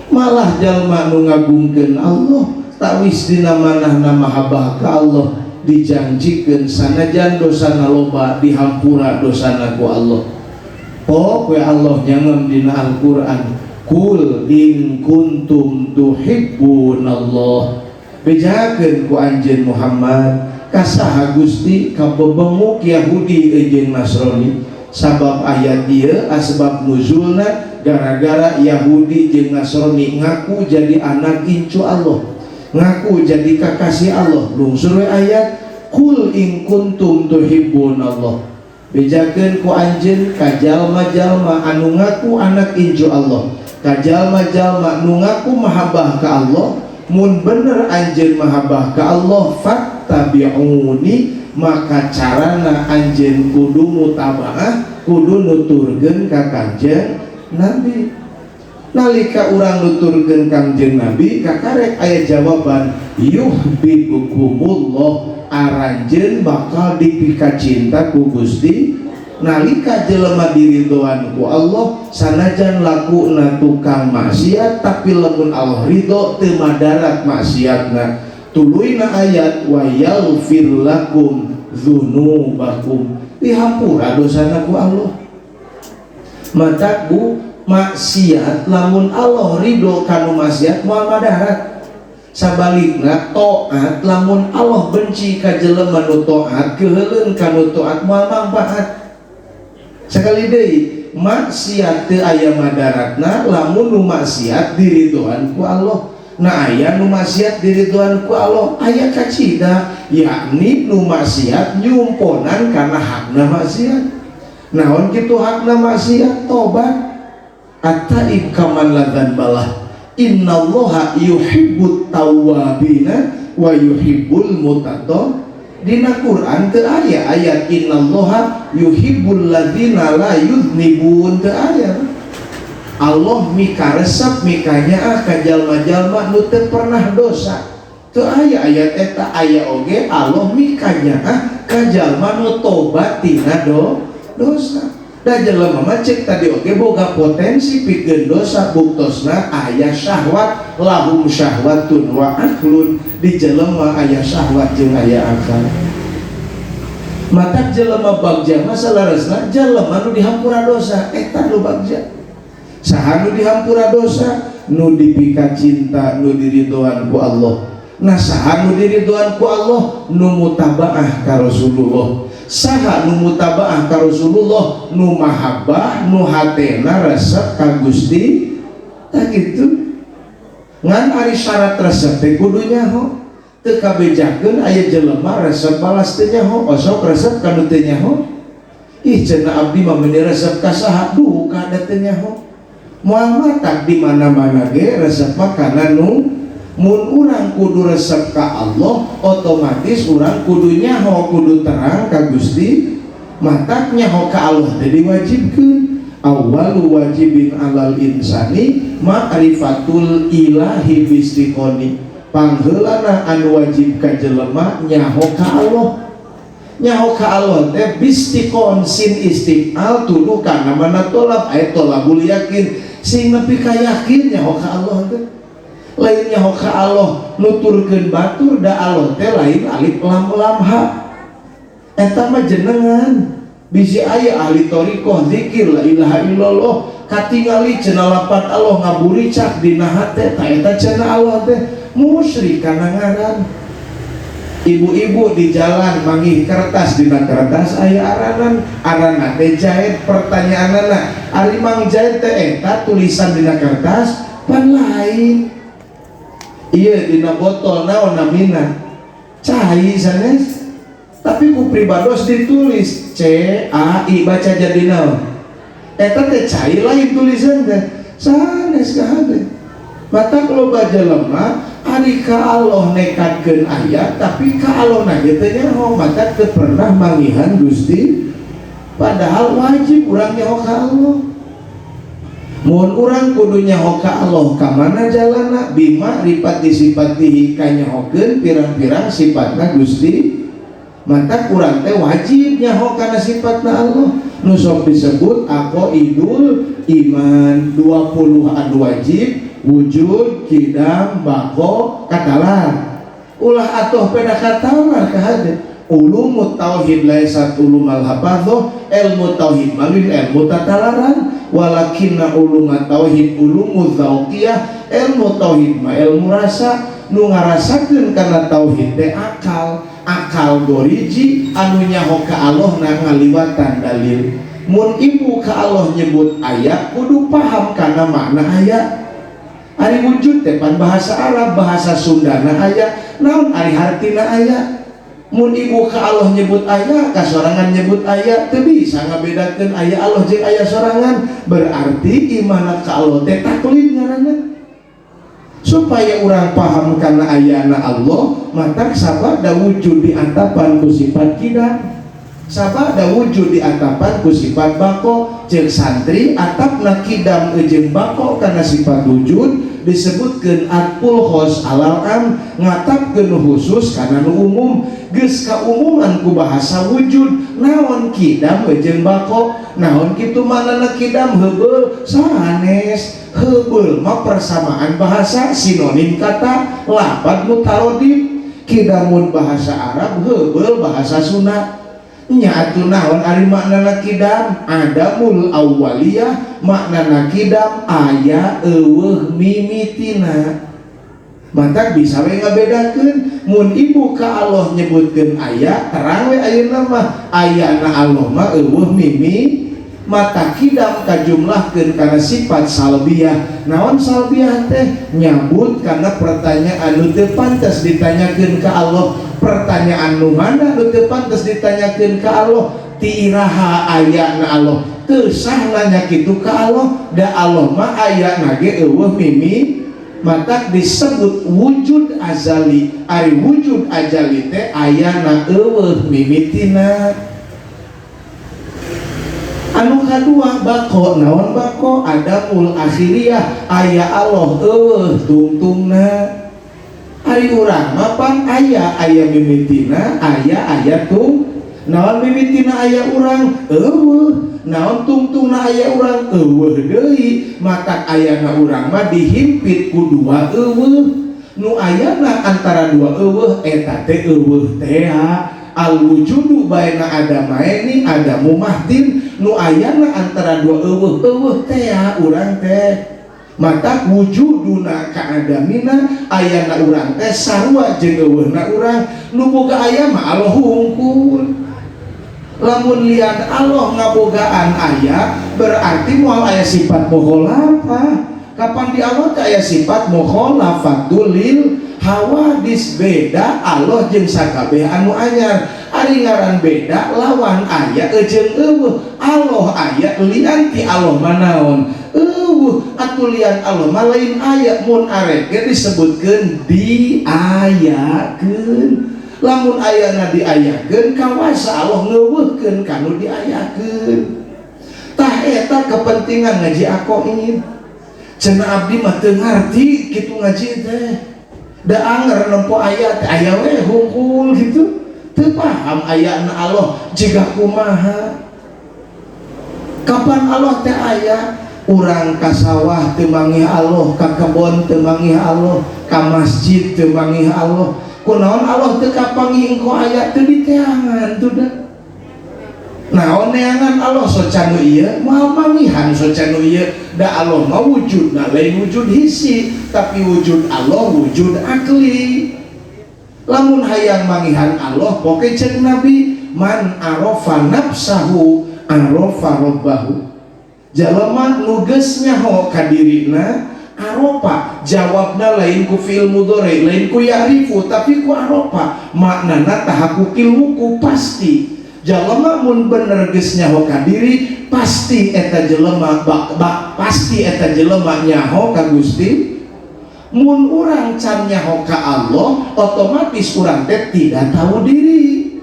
Malah jalma nu ngagungkeun Allah tawis dina manahna mahabbah ka Allah, dijanjikeun sanajan dosana loba dihampura dosana ku Allah. Pokoe Allah nyangem dina Al-Qur'an, Kul in kuntum tuhibbunallah. Bejakeun ku anjeun Muhammad ka saha Gusti? Ka bebenguk Yahudi jeung Nasrani. Sabab ayat ieu asbab nuzulna gara-gara Yahudi jeung Nasrani ngaku jadi anak incu Allah, ngaku jadi kakasih Allah. Lungsur we ayat kul in kuntum tuhibbunallah. Bejakeun ku anjeun ka jalma-jalma anu ngaku anak incu Allah, ka jalma-jalma nu ngaku mahabbah ka Allah, mun bener anjeun mahabbah ka Allah fattabi'uni, maka carana anjeun kudu mutabaah, kudu nuturkeun ka Kangjeng Nabi. Nalika urang nuturkeun Kangjeng Nabi kakarek aya jawaban yuhibbukumullah, aranjeun bakal dipika cinta ku Gusti. Nalika jelema diridhoan ku Allah, sanajan lakuna tukang maksiat, tapi lamun Allah ridho teu madarat maksiatna. Tuluyna ayat wa yaghfir lakum dzunubakum, dihampura dosana ku Allah. Matak bu, maksiat lamun Allah ridho kanu maksiat moal madarat. Sabalikna taat lamun Allah benci ka jelema nu taat, keuheuleun kanu taat moal manfaat. Sekali deui, maksiat teu aya madaratna lamun nu maksiat diridhoan ku Allah. Nah, aya nu maksiat diridhoan ku Allah, aya kacida, yakni nu maksiat nyumponan karena hakna maksiat. Naon kitu hakna maksiat? Tobat. At-taib kaman la dzanbalah, innallaha yuhibbut tawwabina wa yuhibbul mutatahhirin. Dina Quran teu aya ayat innallaha yuhibbul ladzina la yudznibun, teu aya. Allah mika resep, mikanyaah ka jalma-jalma nu teu pernah dosa, teu aya ayat eta. Aya oge Allah mikanyaah ka jalma nu tobat tina dosa. Da jelema mah cek tadi oge boga potensi pikeun dosa, buktosna aya syahwat, lahum syahwatun wa aklun, di jelema aya syahwat jeung aya akal. Matak jelema bagja mah salaresna jelema nu dihampura dosa, eta nu bagja. Saha nu dihampura dosa? Nu dipika cinta, nu diridhoan ku Allah. Nah, saha nu diridhoan ku Allah? Nu mutabaah ka Rasulullah. Saha nu mutabaah ka Rasulullah? Nu mahabbah, nu hatena resep ka Gusti. Tah kitu. Ngan ari syarat resep teh kudu nyaho. Teu kabejakeun aya jelema resep balas teu nyaho, osok resep ka nu teu nyaho. Ih, cenah abdi mah meuni resep ka saha, duka da teu nyaho. Moal matak di mana-mana ge resep mah kana nu mun urang kudu resep ka Allah, otomatis urang kudu nyaho, kudu terang ka Gusti. Matak nyaho ka Allah teh diwajibkeun. Awwalu wajibin alal insani ma'rifatul ilahi bistiqoni. Pangheulana anu wajib ka jelema nyaho ka Allah. Nyaho ka Allah teh bistiqon, sin istifal tuduh kana mana tolab, aya tolabul yakin, sing nepi ka yakin nyaho ka Allah teh. Lain nyaho ka Allah nuturkeun batur, da Allah teh lain alif lam lam ha, eta mah jenengan. Bisi aya ahli thariqah zikir la ilaha illallah, katingali cenah lapat Allah ngaburicak dina hate, ta eta cenah Allah teh musyrik kana ngaran. Ibu-ibu di jalan manggih kertas, dina kertas aya aranan, arana teh Jaid. Pertanyaanana, ari Mang Jaid teh eta tulisan dina kertas? Pan lain. Iya, dina botol naon namina? Cai sanes, tapi ku pribados ditulis C A I, baca jadi naon eta teh? Cai lain tulisan teh sanes kahade. Matak loba jelema ari ka Allah nekatkeun aya, tapi ka Allah na ge teu nyaho, matak teu pernah manggihan Gusti. Padahal wajib urang nyaho ka Allah. Mun urang kudu nyaho ka Allah, ka mana jalanna? Bima rifati sifatihi, kanyahokeun pirang-pirang sifatna Gusti. Matak urang teh wajib nyaho kana sifatna Allah, nu sok disebut aqaidul iman 20 anu wajib: wujud, kidam, bako, katalar. Ulah atuh peda katalar kahade. Ulumut tauhid laisat ulumal hafadzah, ilmu tauhid malin ilmu tatalaran, walakinna ulumat tauhid ulumuz zauqiyah, ilmu tauhid mah ilmu rasa, nu ngarasakeun kana tauhid teh akal, akal goriji anu nyaho ka Allah na ngaliwatan dalil. Mun ibu ka Allah nyebut ayat, kudu paham kana makna ayat. Ari wujud teh pan bahasa Arab, bahasa Sundana aya, naon ari hartina aya? Mun ibu ka Allah nyebut aya, ka sorangan nyebut aya, teu bisa ngabedakeun aya Allah jeung aya sorangan, berarti imana ka Allah teh taklid ngaranna. Supaya orang paham karena ayana Allah, matak sabada wujud di antapan ku sifat kidam, sabada wujud di antapan ku sifat bako. Jeung santri atapna kidam jeung bako karena sifat wujud. Disebutkeun atful khos alal am, ngatapkeun khusus kana nu umum. Geus kaumuman ku bahasa wujud. Naon kidam jeung bako? Naon kitu maknana kidam heubeul? Sanes. Heubeul mah persamaan bahasa, sinonim kata, lapad mutarodif. Kidamun bahasa Arab, heubeul bahasa Sunda. Nya atuh naon ari maknana kidam? Adamul awwaliyah. Maknana kidam aya euweuh mimitina. Matak bisa we ngabedakeun mun ibu ka Allah nyebutkeun aya, terang we ayeuna mah ayana Allah mah euweuh mimi. Mata kidam kajumlahkeun kana sifat salbiyah. Naon salbiyah teh? Nyabut kana pertanyaan nu teu pantes ditanyakeun ka Allah. Pertanyaan nu mana nu teu pantes ditanyakeun ka Allah? Ti iraha ayana Allah? Teu sah nanya kitu ka Allah, da Allah mah ayana ge euweuh mimi. Matak disebut wujud azali. Ari wujud azali teh ayana euweuh mimitina. Anu kadua bako. Naon bako? Adamul akhiriyah, aya Allah euweuh tungtungna. Ari urang mah pan aya, aya mimitina, aya, aya tung. Naon mimitina aya urang? Euweuh. Naon tungtungna aya urang? Euweuh deui. Matak ayana urang mah dihimpit ku dua euweuh. Nu ayana antara dua euweuh eta teh euweuh teh. Al wujudu baina adamaini adamu mahdin. Nu ayana antara dua euweuh, euweuh teh urang teh. Matak wujuduna ka adamina, ayana urang teh sarua jeung euweuhna urang. Nu boga aya mah Allah hungkul. Lamun lian Allah ngabogaan aya, berarti moal aya sifat mukhalafah. Kapan di Allah teh aya sifat mukhalafatul lil hawadis, beda Allah jeung sakabeh anu anyar. Ari ngaran beda lawan aya jeung euweuh. Allah aya, lian ti Allah mah naon? Euweuh. Atuh lian Allah mah lain aya. Mun arek ge disebutkeun diayakeun. Lamun ayana diayakeun, kawasa Allah ngeuweuhkeun kanu diayakeun. Tah eta kepentingan ngaji aqoid. Cenah abdi mah teu ngarti kitu ngaji teh, da anger nempo ayat aya we hungkul gitu, teu paham ayana Allah jiga kumaha. Kapan Allah teh aya? Urang ka sawah teu manggih Allah, ka kebon teu manggih Allah, ka masjid teu manggih Allah. Kunaon Allah teu kapanggih engko aya? Teu diteangan tuh dah. Naon neangan Allah soca nu ieu? Moal manggihan soca nu ieu, da Allah mah wujudna lain wujud hisi, tapi wujud Allah wujud akli. Lamun hayang manggihan Allah, poke cek Nabi, man arafa nafsahu arafa rabbahu. Jalema nu geus nyaho ka dirina, arofa jawabna lain ku fi'il mudhari, lain ku ya'rifu, tapi ku arofa, maknana tahaqquqil wuku, pasti. Jalema mun bener geus nyaho ka diri, pasti eta jelema bak, bak, pasti eta jelema nyaho ka Gusti. Mun urang can nyaho ka Allah, otomatis urang teh tidak tahu diri.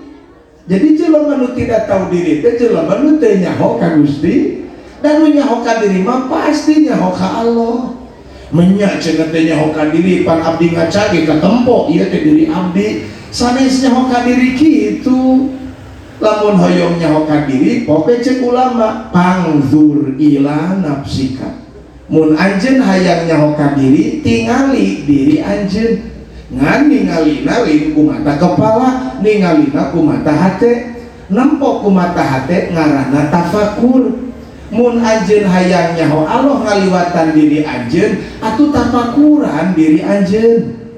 Jadi jelema nu tidak tahu diri teh jelema nu teu nyaho ka Gusti, dan nu nyaho ka diri mah pasti nyaho ka Allah. Menyak cenah teh nyaho ka diri, pan abdi ngaca ge katempo ieu teh diri abdi. Sanes nyaho ka diri kitu. Lamun hoyong nyaho ka diri, poke cek ulama, pangzur ila nafsika. Mun anjeun hayang nyaho ka diri, tingali diri anjeun. Ngan ningalina lain ku mata kepala, ningalina ku mata hate. Nempo ku mata hate ngaranna tafakur. Mun anjeun hayang nyaho Allah ngaliwatan diri anjeun, atuh tafakuran diri anjeun.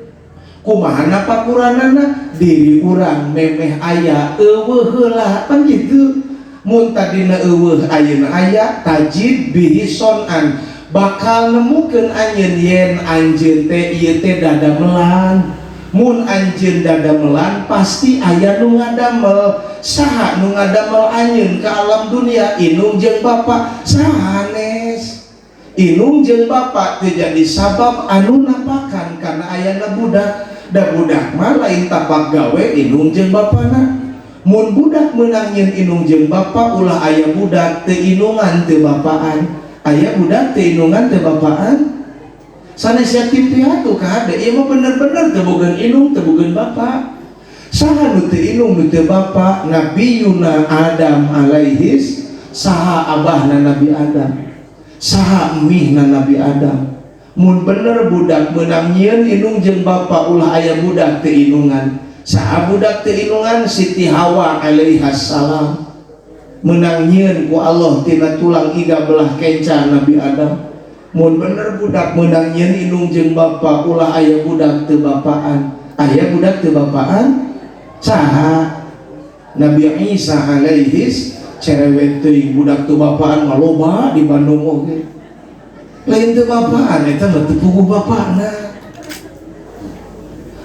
Kumaha napakuranana? Diri urang memeh aya euweuh heula, pan kitu. Mun tadina euweuh, ayeuna aya, tajid bihi sonan, bakal nemukeun anjeun yen anjeun teh ieu teh dadamelan. Mun anjeun dadamelan, pasti aya nu ngadamel. Saha nu ngadamel anjeun ke alam dunia? Indung jeung bapa? Sanes. Indung jeung bapa teu jadi sabab anu napakan karena ayana budak, da budak mah lain tapak gawe indung jeung bapana. Mun budak meunang nyieun indung jeung bapa, ulah aya budak teu indungan teu bapaan. Aya budak teu indungan teu bapaan? Sanes yatim piatu kade, ieu mah bener-bener teu boga indung, teu boga bapak. Saha nu teu indung, nu teu bapak? Nabiyuna Adam alaihis. Saha abahna Nabi Adam? Saha emihna Nabi Adam? Mun bener budak meunang nyieun indung jeung bapak, ulah aya budak teu indungan. Saha budak teu indungan? Siti Hawa alaihas salam. Menang nyieun ku Allah tina tulang iga belah kenca Nabi Adam. Mun bener budak menang nyieun indung jeung bapak, ulah aya budak teu bapaan. Aya budak teu bapaan? Saha? Nabi Isa alaihis. Cerewet teuing, budak teu bapaan mah loba di Bandung oge. Lain teu bapaan, eta mah teu puguh bapana.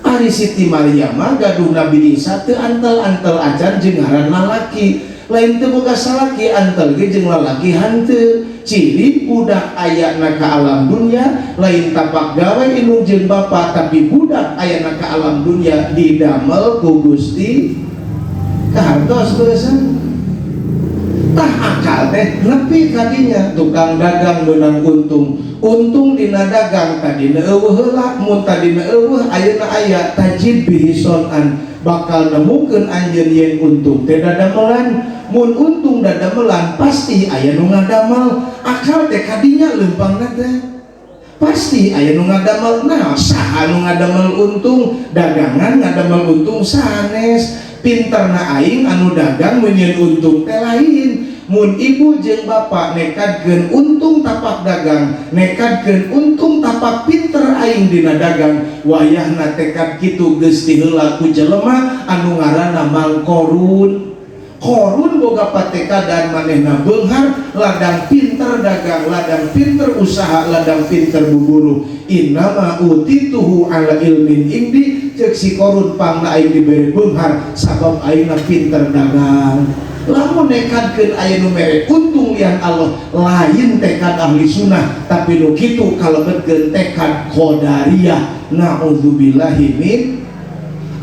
Ari Siti Maryam mah gaduh Nabi Isa teu antel-antel acan jeung ngaran lalaki. Lain teu boga salaki, antel ge jeung lalaki hanteu. Ciri budak ayana ka alam dunia lain tapak gawe indung jeung bapa, tapi budak ayana ka alam dunia didamel ku Gusti. Kahartos beuresan? Tah, akal teh nepi kadinya. Tukang dagang menang untung, untung dina dagang tadina eueuh heula. Mun tadina eueuh, ayeuna aya, tajid bihi sonan, bakal nemukeun anjeun yen untung teh dadamelan. Mun untung dadamelan, pasti aya nu ngadamel. Akal teh kadinya leumpangna teh, pasti aya nu ngadamel. Nah, saha nu ngadamel untung? Dagangan ngadamel untung sanes. Pinterna aing anu dagang meunyeun untung teh lain. Mun ibu jeung bapak nekadkeun untung tapak dagang, nekadkeun untung tapak pinter aing dina dagang, wayahna tekad kitu geus diheula ku jelema anu ngaranna Mang Korun. Korun boga patekadan manehna beunghar, ladang pinter dagang, ladang pinter usaha, ladang pinter buburu. Innama utituhu ala ilmin indi, cek si Korun, pangna aing dibere beunghar sabab aingna pinter dagang. Lamun nekadkeun aya nu mere untung lian Allah, lain tekad ahli sunnah, tapi nu kitu kalebetkeun tekad qadariyah, naudzubillahi min.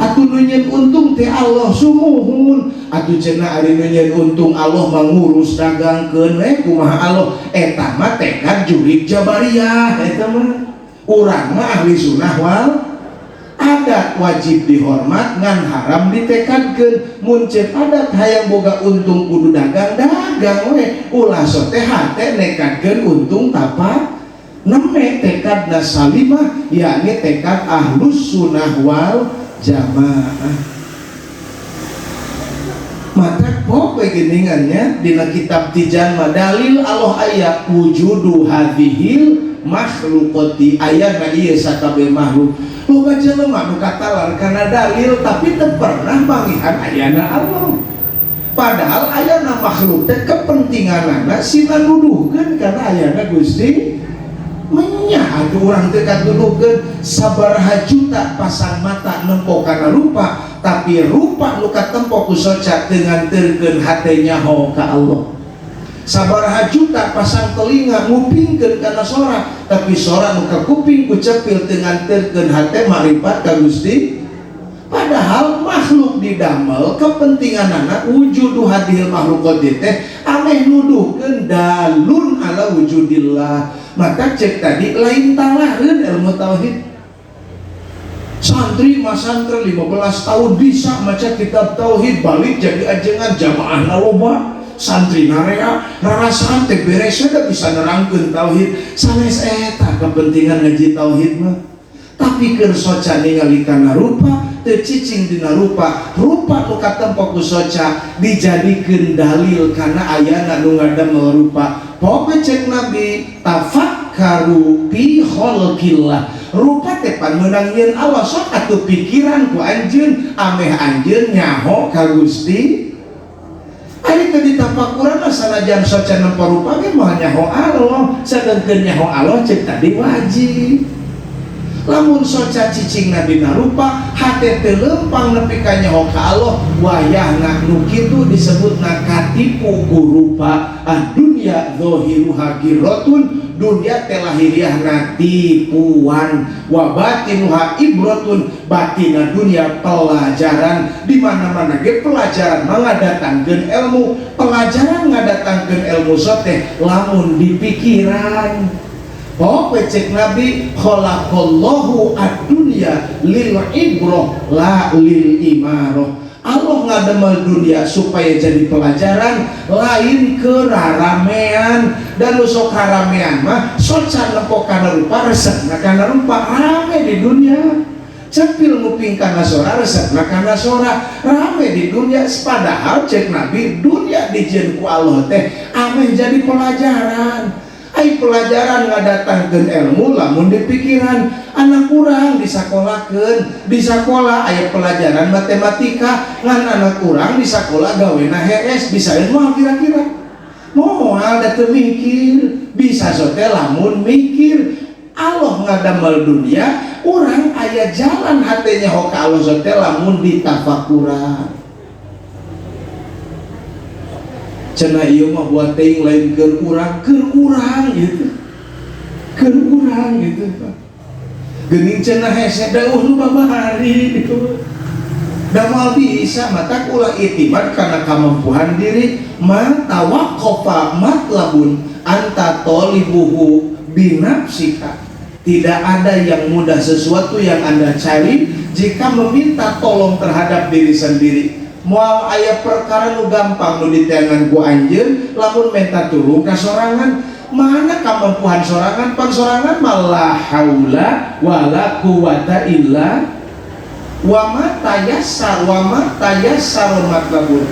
Atuh nu nyieun untung teh Allah, sumuhun atuh cenah. Ari nu nyieun untung Allah mangurus dagangkeun we kumaha Allah. Eta mah tekad jurig jabariyah eta mah. Urang mah ahli sunnah wal adat wajib dihormat, ngan haram ditekadkeun. Mun ceuk adat hayang boga untung kudu dagang, dagang we, ulah sote hate nekadkeun untung tapak neme. Tekad salimah, yakni tekad ahlus sunnah wal jamaah. Mata pokok geningannya dina kitab Tijan mah dalil Allah aya, wujudu hadhil makhluqati, ayana ieu sakabeh makhluk. Loba jelema nu katalar karena dalil, tapi teu pernah mangihan ayana Allah. Padahal ayana makhluk teh kepentinganana sina nuduhkeun karena ayana Gusti. Menyah atuh urang teh katuduhkeun sabaraha juta pasang mata nempo kana rupa, tapi rupa nu katempo ku soca teu nganterkeun hate nyaho ka Allah. Sabaraha juta pasang telinga ngupingkeun kana sora, tapi sora nu kakuping ku cepil teu nganterkeun hate makrifat ka Gusti. Padahal makhluk didamel kepentinganana, wujudu hadhil makhluqat teh ameh nuduhkeun dalun ala wujudillah. Maka cek tadi lain talareun ilmu tauhid. Santri masantren 15 tahun bisa maca kitab tauhid, balik jadi ajengan, jamaah loba, santri narea rarasaan teh beres da bisa nerangkeun tauhid. Sanes eta kepentingan ngaji tauhid mah, tapi keur soca ningali kana rupa, teu cicing dina rupa. Rupa nu katempo ku soca dijadikeun dalil kana ayana nu ngadamel rupa. Pokoke cek Nabi, tafakkaru fi khalqillah, rupa teh pan meunang nyieun Allah. Sok atuh pikiran ku anjeun ameh anjeun nyaho ka Gusti. Ari teu ditapakuran mah, sanajan soca nempo rupa ge moal nyaho Allah. Sedengkeun nyaho Allah cek tadi wajib. Lamun soca cicingna dina rupa, hate teu lempang nepi ka nyaho ka Allah, wayahna nu kitu disebutna katipu ku rupa. Dunya zahiruha girratun, dunya teh lahiriahna tipuan, wa batinuha ibratun, batina dunia pelajaran. Di mana-mana ge pelajaran ngadatangkeun ilmu, pelajaran ngadatangkeun ilmu. Soteh lamun dipikiran. Pok cek Nabi khalaqallahu ad-dunya lil ibrah la lil imarah. Allah ngadamel dunia supaya jadi pelajaran lain keraramean. Dan nu sok haramean mah soca nempo kana rupa resepna kana rupa rame di dunia. Cepil nguping kana sora resepna kana sora rame di dunia. Padahal cek Nabi dunia dijieun ku Allah teh ameh jadi pelajaran. Ai pelajaran ngadatangkeun ilmu lamun di pikiran anak urang disakolakeun di sakola aya pelajaran matematika ngan anak urang di sakola gawena hees bisa moal kira-kira moal da teu mikir bisa sote lamun mikir. Allah ngadamel dunia urang aya jalan hatenya ho ka Allah sote lamun ditafakuran. Cenah ieu mah buat teuing lain keur urang gitu. Keur urang gitu Pak. Geuning cenah hese dauh nu babari gitu. Da moal bisa matak ulah itimat kana kamampuan diri ma tawaqqafa matlabun anta talibuhu binafsika. Tidak ada yang mudah sesuatu yang Anda cari jika meminta tolong terhadap diri sendiri. Moal aya perkara nu gampang nu diteangan ku anjeun lamun menta tulung ka sorangan. Mana kamampuan sorangan pan sorangan malah haula wala quwata illa wa ma tayassar wa ma tayassaru matlabun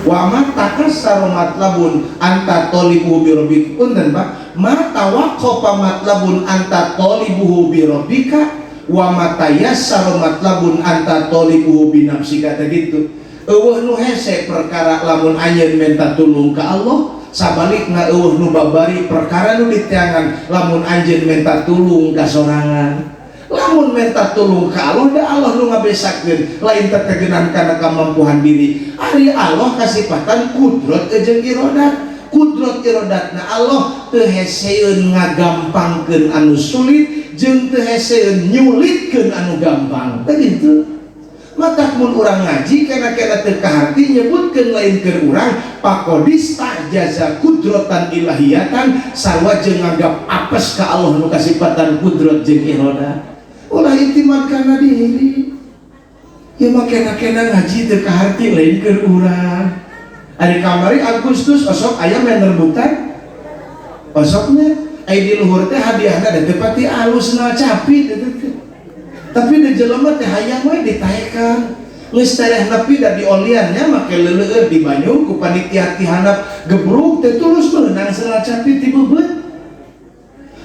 wa ma takassaru matlabun anta talibuhu bi rabbika. Punten Pak, ma tawaqqafa matlabun anta talibuhu bi rabbika wa ma tayassaru matlabun anta talibuhu bi nafsika. Teh gitu. Eueuh nu hese perkara lamun anjeun menta tulung ka Allah, sabalikna eueuh nu babari perkara nu diteangan lamun anjeun menta tulung ka sorangan. Lamun menta tulung ka Allah da Allah nu ngabesakeun lain tetegenan kana kamampuan diri. Ari Allah kasipatan kudrat jeung irodat. Kudrat irodatna Allah teu heseun ngagampangkeun anu sulit jeung teu heseun nyulitkeun anu gampang. Teh kitu. Matak mun urang ngaji kena-kena teu kaharti nyebutkeun lain keur urang pakodista jaza kudrotan ilahiyatan sarua jeung nganggap apes ka Allah nu kasipatan kudrot jeung iroda. Ulah itimad kana diri. Ieu mah kena-kena ngaji teu kaharti lain keur urang. Ari kamari Agustus osok aya main rebutan. Osoknya ai di luhur teh hadiahna da teu pati alus na capi teh. Tapi di jelema teh hayang we ditaekan. Geus tereh nepi da dioliannya make leuleut di banyu ku panitia ti handap gebruk teh tulus meunang seulah capi ti beubeut.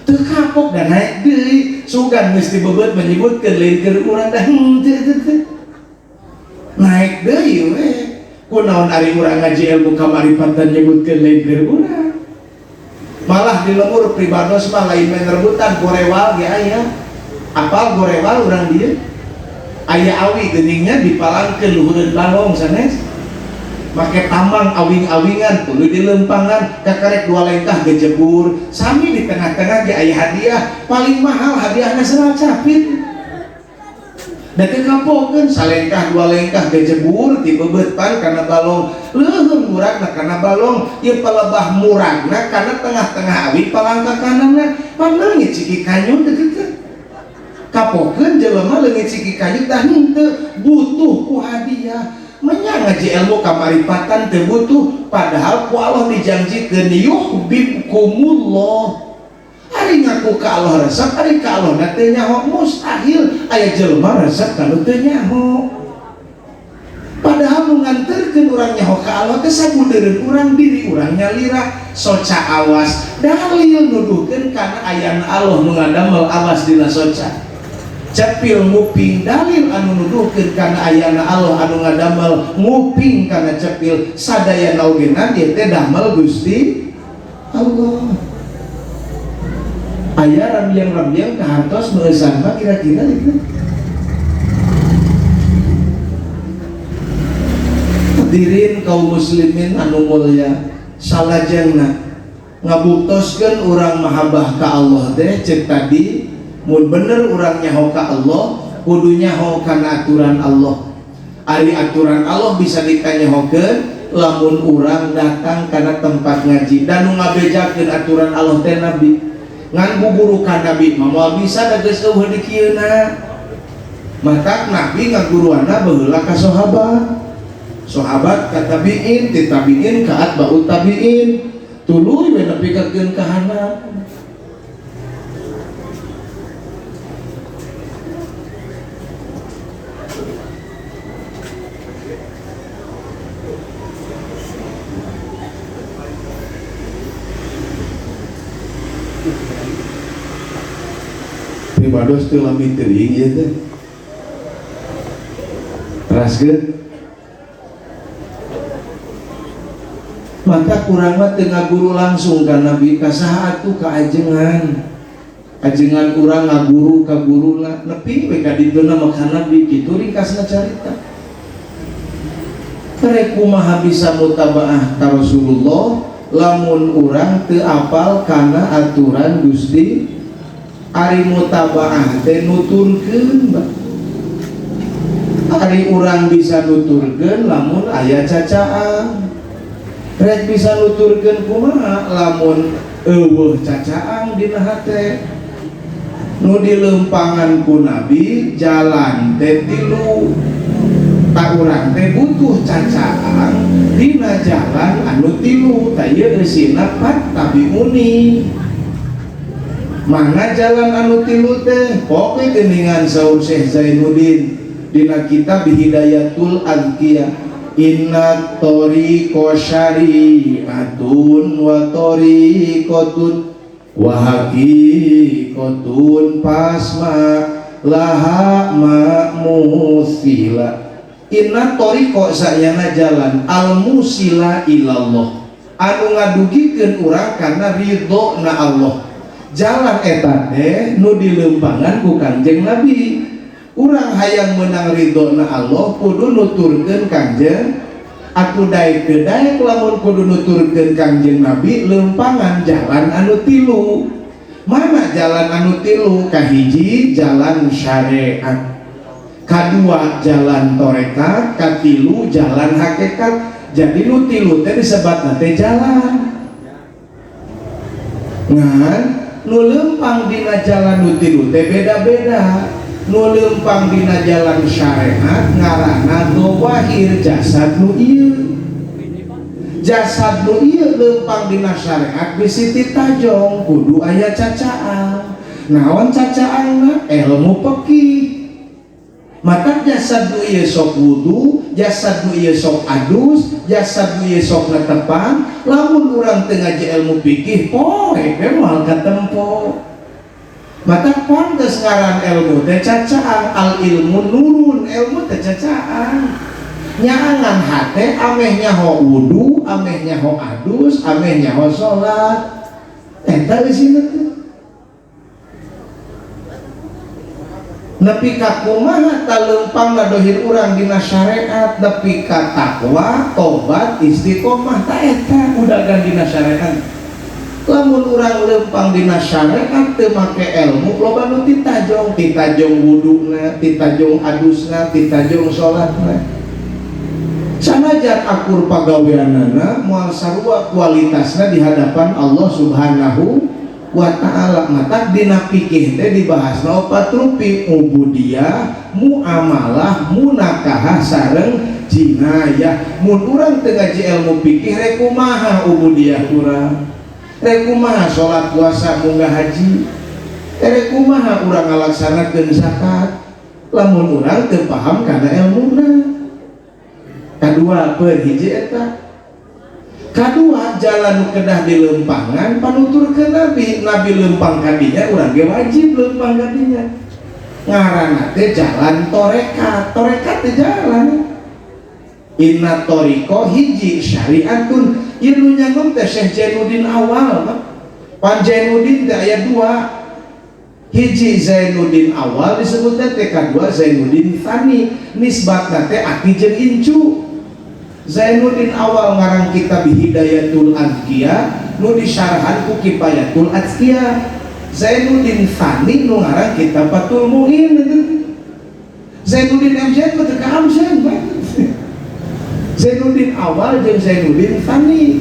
Teu kapok da naek deui sugan geus ti beubeut menyebutkeun lain keur urang da henteu teh. Naek deui we. Kunaon ari urang ngaji ilmu kamaripatan nyebutkeun lain keur urang. Malah di lemur pribados mah lain main rebutan gorewal ge aya. Apal gorewal urang dieu aya awi geuningnya dipalangkeun luhureun balong sanes make tambang awing-awingan tuluy di lempangan kakarek dua lengkah gejebur sami di tengah-tengah ge aya hadiah paling mahal hadiahna seulah capit da teu kapokeun salengkah dua lengkah gejebur ti beubeut pan kana balong leuheung muragna kana balong ieu palebah muragna kana tengah-tengah awi palangka kananna pan leungit ciki kanyut teh kapokeun jelema leungit ciki kanyut tah henteu butuh ku hadiah. Menya ngaji ilmu kamaripatan teu butuh padahal ku Allah dijanjikeun yuhibbukumullah. Ari ngaku ka Allah resep ari ka Allah na teu nyaho mustahil aya jelema resep ka nu teu nyaho. Padahal nu nganterkeun urang nyaho ka Allah teh sabudeureun urang diri urang nyalira soca awas dalil nuduhkeun kana ayana Allah nu ngadamel awas dina soca. Cepil nguping dalil anu nuduhkeun kana ayana Allah anu ngadamel nguping kana cepil sadayana ogeuna ieu teh damel Gusti Allah. Aya rambiang-rambiang kahartos meueusan mah kira-kira itu. Hadirin kaum muslimin anu mulya, salajengna ngabuktoskeun urang mahabbah ka Allah teh cek tadi mun bener urang nyaho ka Allah kudu nyaho kana aturan Allah. Ari aturan Allah bisa dikanyahokeun lamun urang datang kana tempat ngaji dan nu ngabejakeun aturan Allah teh Nabi. Ngan guguru ka Nabi mah moal bisa da geus eueuh di kieuna. Matak Nabi ngaguruanna baheula ka sahabat. Sahabat ka tabiin, ti tabiin ka atba'ut tabiin. Tuluy we nepi ka keun ka handap. Pribados teu lami teuing ieu teh. Teraskeun. Maka kurang mah teu ngaguru langsung ka Nabi ka saha atuh ka ajengan. Ajengan urang ngaguru ka guruna nepi we ka dituna mah ka Nabi kitu ringkasna carita. Rek kumaha bisa mutabaah ka Rasulullah lamun urang teu apal kana aturan Gusti. Ari mutabaah teh nuturkeun, ari urang bisa nuturkeun lamun aya cacaang. Rek bisa nuturkeun kumaha lamun eueuh cacaang dina hate. Nu dilempangan ku Nabi jalan teh tilu. Tak urang teh butuh cacaang dina jalan anu tilu. Tah ieu eusina pat tabiuni. Mana jalan anu tilu teh? Pokoke geuningan saur Syekh Zainuddin dina kitab Hidayatul Azkiyah. Inna tariqa syari'atun wa tariqatun wa haqiqatun pasma laha ma'musila. Inna tariqa sayana jalan al-musila ilallah anu ngadugikeun urang kana ridho na Allah. Jalan eta teh nu dilempangan ku Kangjeng Nabi. Urang hayang menang ridho na Allah kudu nuturkeun Kangjeng. Atuh daek teu daek lamun kudu nuturkeun Kangjeng Nabi lempangan jalan anu tilu. Mana jalan anu tilu? Kahiji jalan syariat, kadua jalan tarekat, katilu jalan hakikat. Jadi nu tilu teh disebatna teh jalan. Ngan nu lempang dina jalan nu tilu teh beda-beda. Nu lempang dina jalan syariat ngaranna dzawahir jasad nu ieu. Jasad nu ieu lempang dina syariat bisi titajong kudu aya cacaang. Naon cacaangna? Ilmu fikih. Maka jasad nu ieu sok wudu, jasad nu ieu sok adus, jasad nu ieu sok netepan. Lamun urang teu ngaji ilmu fikih poe we moal katempo. Maka pantes ngaran ilmu teh cacaang, al ilmu nurun, ilmu teh cacaang. Nyaangan hate ameh nyaho wudu, ameh nyaho adus, ameh nyaho salat. Eta eusina teh. Nepi ka kumaha talempang dohir urang dina syariat, nepi ka takwa, tobat, istiqomah, ta eta udagan dina syariat. Lamun urang lempang dina syariat teu make ilmu, loba nu titajong, titajong wuduna, titajong adusna, titajong salatna. Sanajan akur pagaweanana moal sarua kualitasna di hadapan Allah Subhanahu wa ta'ala. Mata dina fikih teh dibahasna opat rupi, ubudiyah, muamalah, munakahah sareng jinayah. Mun urang teu ngaji ilmu fikih rek kumaha ubudiyah urang? Rek kumaha salat, puasa, munggah haji? Rek kumaha urang ngalaksanakeun zakat? Lamun urang teu paham kana elmuna. Kadua per hiji eta. Kadua jalan kedah di lempangan panuturkeun Nabi. Nabi lempang kadinya urang ge wajib lempang kadinya. Ngaranna teh jalan tarekat, tarekat teh jalan. Inna tariqa hiji syariatun. Ieu nu nyanggung teh Syekh Zainuddin awal. Pan Zainuddin teh aya dua. Hiji Zainuddin awal disebutna teh, kadua Zainuddin Tsani, nisbatna teh aki jeung incu. Zainuddin awal ngarang kitab Hidayatul Azkiyah nu disyarahan ku Kifayatul Azkiyah. Zainuddin Tsani nu ngarang kitab Fathul Muin. Zainuddin MZ mah teu ka Amsen bae. Zainuddin awal jeung Zainuddin Tsani.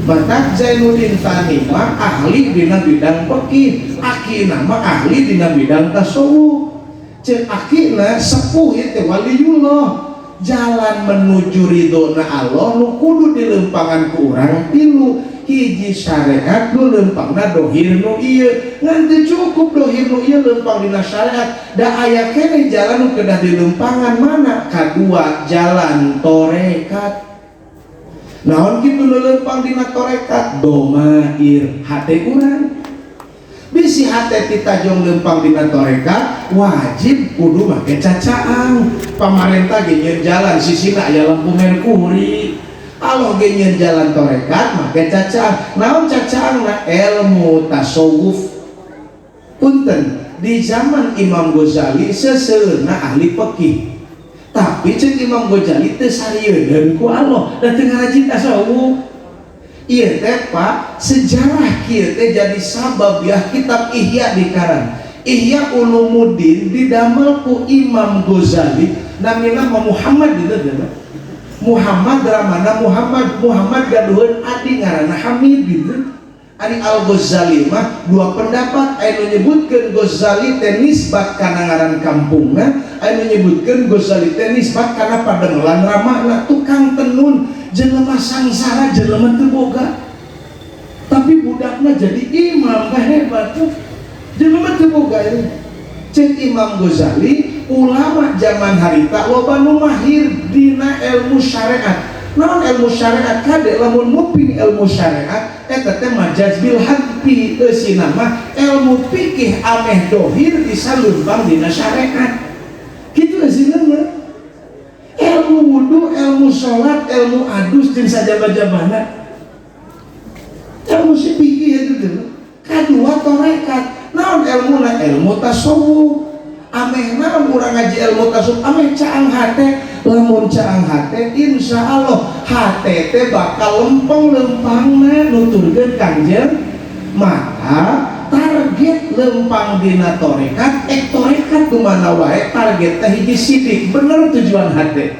Matak Zainuddin Tani mah ahli dina bidang fikih, akina mah ahli dina bidang tasawuf. Cek akina sepuh ieu teh waliullah. Jalan menuju ridhona Allah nu kudu dilempangan ku urang tilu. Hiji syariat nu lempangna dohir nu ieu, ngan teu cukup dohir nu ieu lempang dina syariat, da aya keneh jalan nu kedah dilempangan mana? Kadua jalan torekat. Naon kitu nu lempang dina torekat? Domair hate urang. Bisi hate titajong lempang dina torekat, wajib kudu make cacaang. Pamarentah ge nyieun jalan sisina aya lampu merkuri. Allah ge nyieun jalan torekat make cacaang. Naon cacaangna? Ilmu tasawuf. Punten, di zaman Imam Ghazali seseueurna ahli fikih. Tapi cek Imam Ghazali teu sarieun ku Allah da teu ngarajin tasawuf. Ieu teh Pak, sejarah kieu teh jadi sabab ya kitab Ihya dikarang. Ihya Ulumuddin didamel ku Imam Ghazali, namina Muhammad gitu teh. Muhammad ramana Muhammad, Muhammad gaduheun adi ngaranna Hamid gitu. Ari Al-Ghazali mah dua pendapat, aya nu nyebutkeun Ghazali teh nisbat kana ngaran kampungna, aya nu nyebutkeun Ghazali teh nisbat kana padengelan ramana, tukang tenun, jelema sangsara, jelema teu boga. Tapi budakna jadi imam, hebat tuh. Jelema teu boga ya. Cek Imam Ghazali, ulama zaman harita loba nu mahir dina ilmu syariat. Naon ilmu syariat? Kade lamun nguping ilmu syariat eta teh majaz bil hadfi, eusina mah ilmu fikih ameh dohir bisa lempang dina syariat. Kitu eusina mah. Ilmu wudu, ilmu salat, ilmu adus jeung sajaba-jabana. Ilmu si fikih itu teh. Kadua torekat. Naon ilmuna? Ilmu tasawuf. Ameh naon urang ngaji ilmu tasawuf? Ameh caang hate. Lamun caang hate, insya Allah hate teh bakal lempeng-lempangna nuturkeun Kangjeng. Maka target lempang dina torekat, ek torekat kumana wae target teh hiji sidik, bener tujuan hate.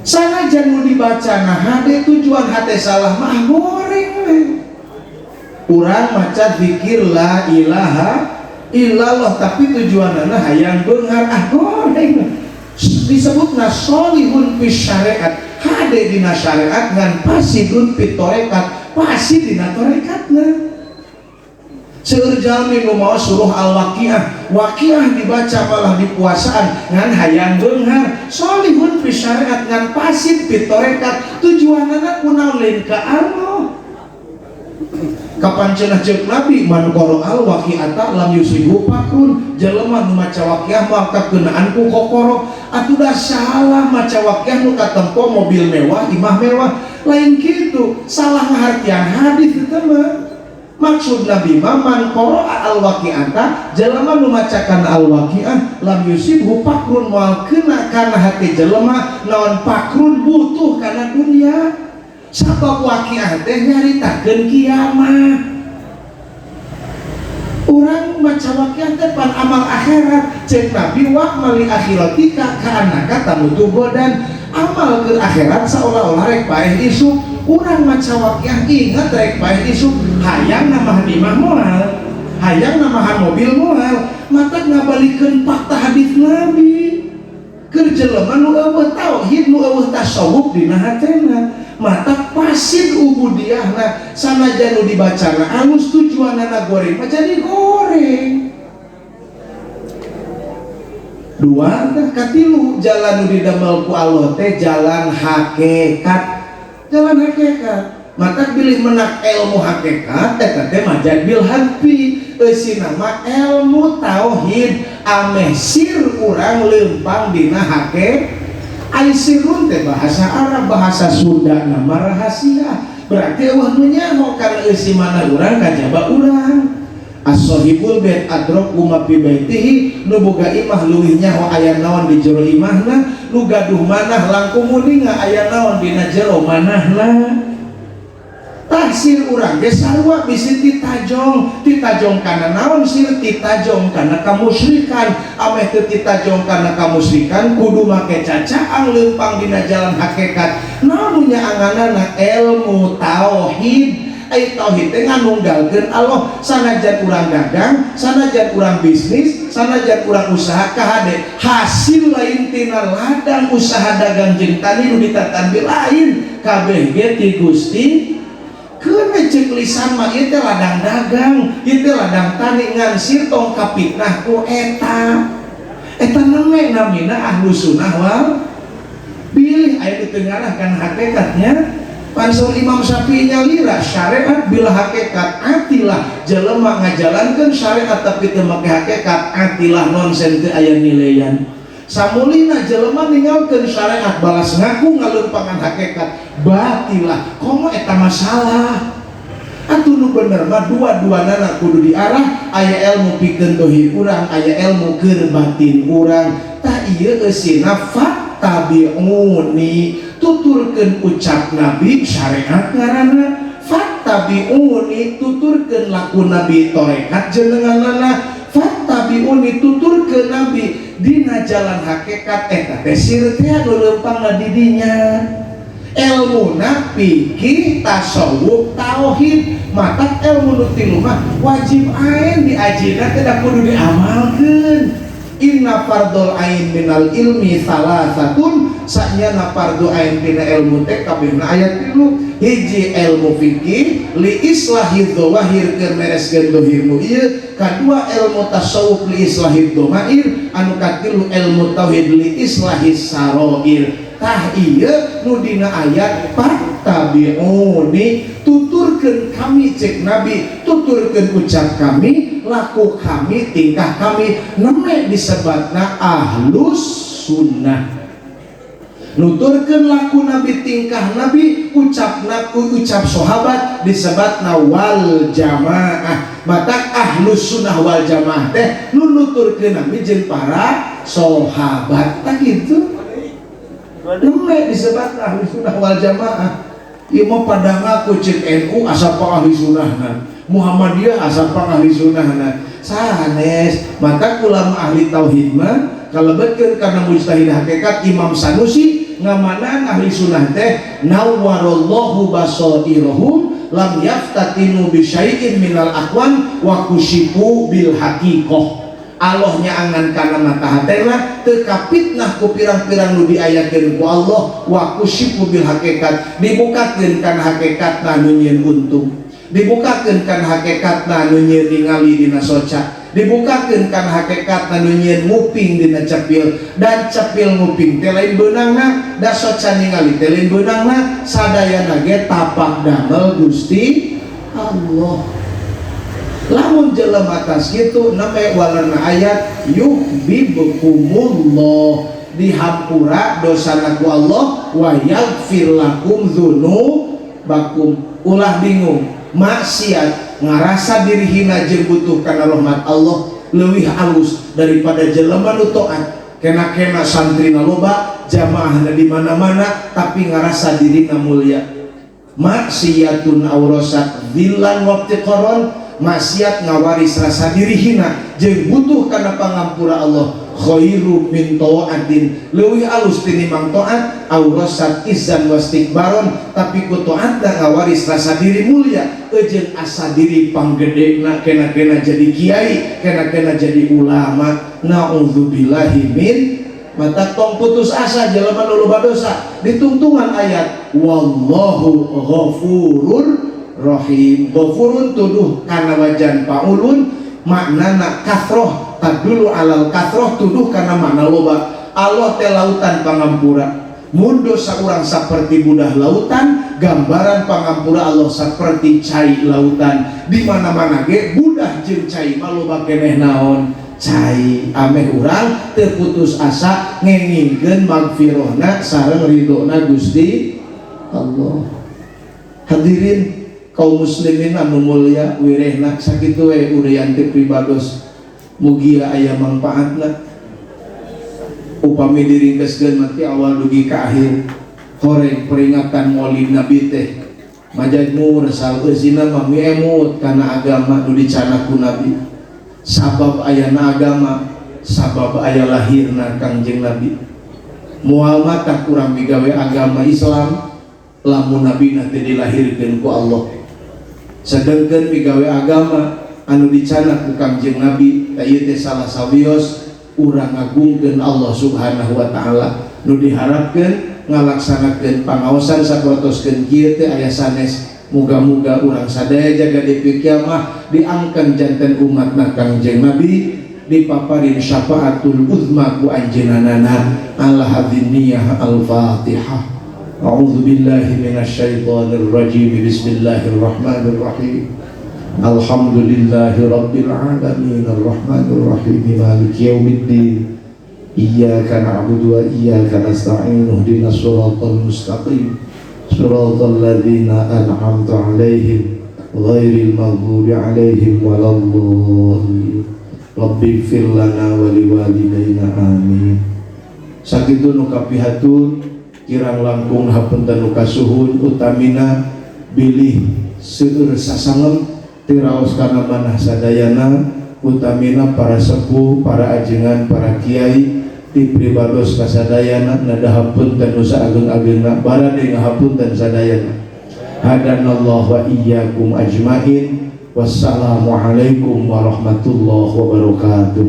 Sanajan nu dibaca nah hate tujuan hate salah mah goreng we. Urang maca zikir la ilaha illallah tapi tujuanana hayang beunghar, ah goreng. Disebutna solihun fi syariat, hade dina syariat ngan fasidun fi torekat, pasti dina torekatna. Seueur jalmi nu maos suruh al-waqiah, waqiah dibaca malah dipuasaan ngan hayang beunghar. Solihun fi syariat ngan fasid fi torekat, tujuanana kunaon lain ka Allah. Kapan cenah ceuk Nabi man qara'al waqi'ata lam yusibu fakrun, jelema nu maca waqiah moal kakeunaan ku kokoro. Atuh dah salah maca waqiah nu katempo mobil mewah, imah mewah. Lain kitu, salah ngahartian hadis itu mah. Maksud Nabi mah man qara'a al waqi'ata, jelema nu macakan al waqiah lam yusibhu fakrun, moal kena kana hati jelema naon fakrun, butuh kana dunia. Sabab waqiah teh nyaritakeun kiamat. Urang maca waqiah teh pan amal akhirat. Cek Nabi wa mali akhiratika kaanaka tamutu godan, amal ke akhirat seolah-olah rek paeh isuk. Urang maca waqiah ingat rek paeh isuk, hayang namahan imah moal, hayang namahan mobil moal, mata ngabalikeun fakta hadis Nabi. Keur jelema nu eueuh tauhid, nu eueuh tasawuf dina hatena, mata fasid ubudiahna. Sanajan nu dibacana alus tujuanana goreng mah jadi goreng. Dua tah katilu jalan nu didamel ku Allah teh jalan hakikat. Jalan hakikat mata bilih menak ilmu hakikat eta teh majaz bil hadfi, eusina mah ilmu tauhid ameh sir urang lempang dina hakikat. Ai sirun teh bahasa Arab, bahasa Sunda nama rahasia. Berarti eueuh nu nyaho kana eusi mana urang kajaba urang. As-sahibul bait adraku ma fi baitihi, nu boga imah leuwih nyaho aya naon di jero imahna, nu gaduh manah langkung muninga aya naon dina jero manahna. Tah sir urang ge sarua bisi titajong, titajong kana naon sir? Titajong kana kamusyrikan. Ameh teu titajong kana kamusyrikan kudu make cacaang leumpang dina jalan hakikat. Naon nu nyaanganana? Ilmu tauhid. Ai tauhid teh nganunggalkeun Allah. Sanajan urang dagang, sanajan urang bisnis, sanajan urang usaha, kahade hasil lain tina ladang usaha dagang jeung tani nu ditatanbi, lain, kabeh ge ti Gusti. Keun cek lisan mah ieu teh ladang dagang, ieu teh ladang tani, ngan sir tong kapitnah ku eta. Eta neme namina ahlu sunnah wal bilih aya nu teu ngarah kana hakikatnya. Pansel Imam Syafi'i nyalira syariat bila hakikat atilah. Jelema ngajalankeun syariat tapi teu make hakikat, atilah, nonsen, teu aya nilaian. Samulina jelema ninggalkeun syariat balas ngaku ngalumpangan hakikat, batilah. Komo eta masalah atuh. Nu bener mah dua-duanana kudu diarah, aya ilmu pikeun dohir urang, aya ilmu keur batin urang. Tah, ieu eusina fattabi'uni, tuturkeun ucap Nabi, syariat ngaranna. Fattabi'uni, tuturkeun laku Nabi, torekat jenenganana. Fattabi'uni, tuturkeun Nabi dina jalan hakikat. Eta teh sir teh anu leumpangna di dinya, ilmuna fikih, tasawuf, tauhid. Matak ilmu nu tilu mah wajib ain diajina teh, da kudu diamalkeun. Inna fardol ain minal ilmi salasatun, sanyana fardu ain tina ilmu teh kabehna aya tilu. Hiji, ilmu fikih, li islahi dzawahir, keur mereskeun dohir nu ieu. Kadua, ilmu tasawuf, li islahi domair. Anu katilu, ilmu tauhid, li islahi saroir. Tah, ieu nu dina ayat fattabi'uni, tuturkeun kami, cek Nabi, tuturkeun ucap kami, laku kami, tingkah kami, neme disebatna ahlus sunnah. Nuturkeun laku Nabi, tingkah Nabi, ucap nabi, ucap sahabat, disebatna wal jamaah. Mata ahlus sunnah wal jamaah teh nu nuturkeun Nabi jeung para sahabat. Tah, kitu neme disebatna ahli sunnah wal jamaah. Ieu mah pada ngaku, cek NU asa ahli sunnahna, Muhammadiyah asa ahli sunnahna, sanes. Maka ulama ahli tauhid mah kalebetkeun kana mujtahid hakikat. Imam Sanusi ngamanan ahli sunnah teh nawwarallahu basairahum lam yaftatinu bi syai'in minal akwan wa kusyifu bil haqiqah. Allah nyaangan kana mata hatena, teu kapitnah ku pirang-pirang nu diayakeun ku Allah. Wa kusyifu bil hakikat, dibukakeun kana hakikatna nu nyieun untung, dibukakeun kana hakikatna nu nyieun ningali dina soca, dibukakeun kana hakikatna nu nyieun nguping dina cepil. Dan cepil nguping teh lain beunangna, da soca ningali teh lain beunangna, sadayana ge tapak damel Gusti Allah. Lamun jelema atas kitu name walerna ayat yuhibbukumullah, dihampura dosana ku Allah, wa yaghfir lakum dzunubakum. Ulah bingung, maksiat ngarasa diri hina jeung butuh kana rahmat Allah leuwih alus daripada jelema nu taat, kena-kena santrina loba, jamaahna di mana-mana, tapi ngarasa dirina mulia. Maksiatun aurasat dzillan waftiqaron, maksiat ngawaris rasa diri hina jeung butuh kana pangampura Allah, khairu min taatin, leuwih alus tinimbang taat, aurasat izzan wastikbaron, tapi ku taatna ngawaris rasa diri mulia jeung asa diri panggedena, kena-kena jadi kiai, kena-kena jadi ulama. Naudzubillahi min. Mata tong putus asa jelema nu loba dosa, ditungtungan ayat wallahu ghafurur rahim. Ghafurun tuduh kana wajan faulun, maknana kathroh, tadulu alal kathroh, tuduh kana makna loba. Allah teh lautan pangampura. Mun dosa urang seperti budah lautan, gambaran pangampura Allah seperti cai lautan. Di mana-mana ge budah jeung cai mah loba keneh naon? Cai. Ameh urang teu putus asa, ngengingkeun magfirohna sareng ridhona Gusti Allah. Hadirin kaum muslimin anu mulia wirehna, sakitu we uraian teh pribados, mugia aya mangpaatna. Upami diringkeskeun mah ti awal dugi ka akhir, horeng peringatan Maulid Nabi teh majad mursal, eusina mah miemut kana agama nu dicandak ku Nabi. Sabab ayana agama, sabab aya lahirna Kangjeng Nabi. Moal mata kurang migawe agama Islam. Lamun nabi teh dilahirkeun ku Allah. Sedengkeun migawe agama anu dicanak ku Kangjeng Nabi tah ieu teh salah sawios urang ngagungkeun Allah Subhanahu wa taala. Nu diharapkeun ngalaksanakeun pangaosan sapertoskeun kieu teh aya sanes. Muga-muga urang sadaya jaga di kiamah diangkan janten umatna Kangjeng Nabi, dipaparin syafaatul uzma ku anjeunana. Ala hadin niyah, al-Fatihah. A'udzu billahi minasyaitonir rajim. Bismillahirrahmanirrahim. Alhamdulillahi rabbil alamin, arrahmanir rahim, maliki yaumiddin. Iyyaka na'budu wa iyyaka nasta'in, ihdinas siratal mustaqim, siratal ladzina an'amta 'alaihim, ghairil maghdubi 'alaihim waladdallin. Rabbighfir lana wa liwalidayna, amin. Sakitu nu kapihatur, kirang langkung hapunten nu kasuhun, utamina bilih seueur sasangem tiraos kana manah sadayana, utamina para sepuh, para ajengan, para kiai ti pribados kasadayana. Nada hapunten nu saageng-agengna, barade ngahapunten sadayana. Hadanallahu wa iyyakum ajmain. Wassalamualaikum warahmatullahi wabarakatuh.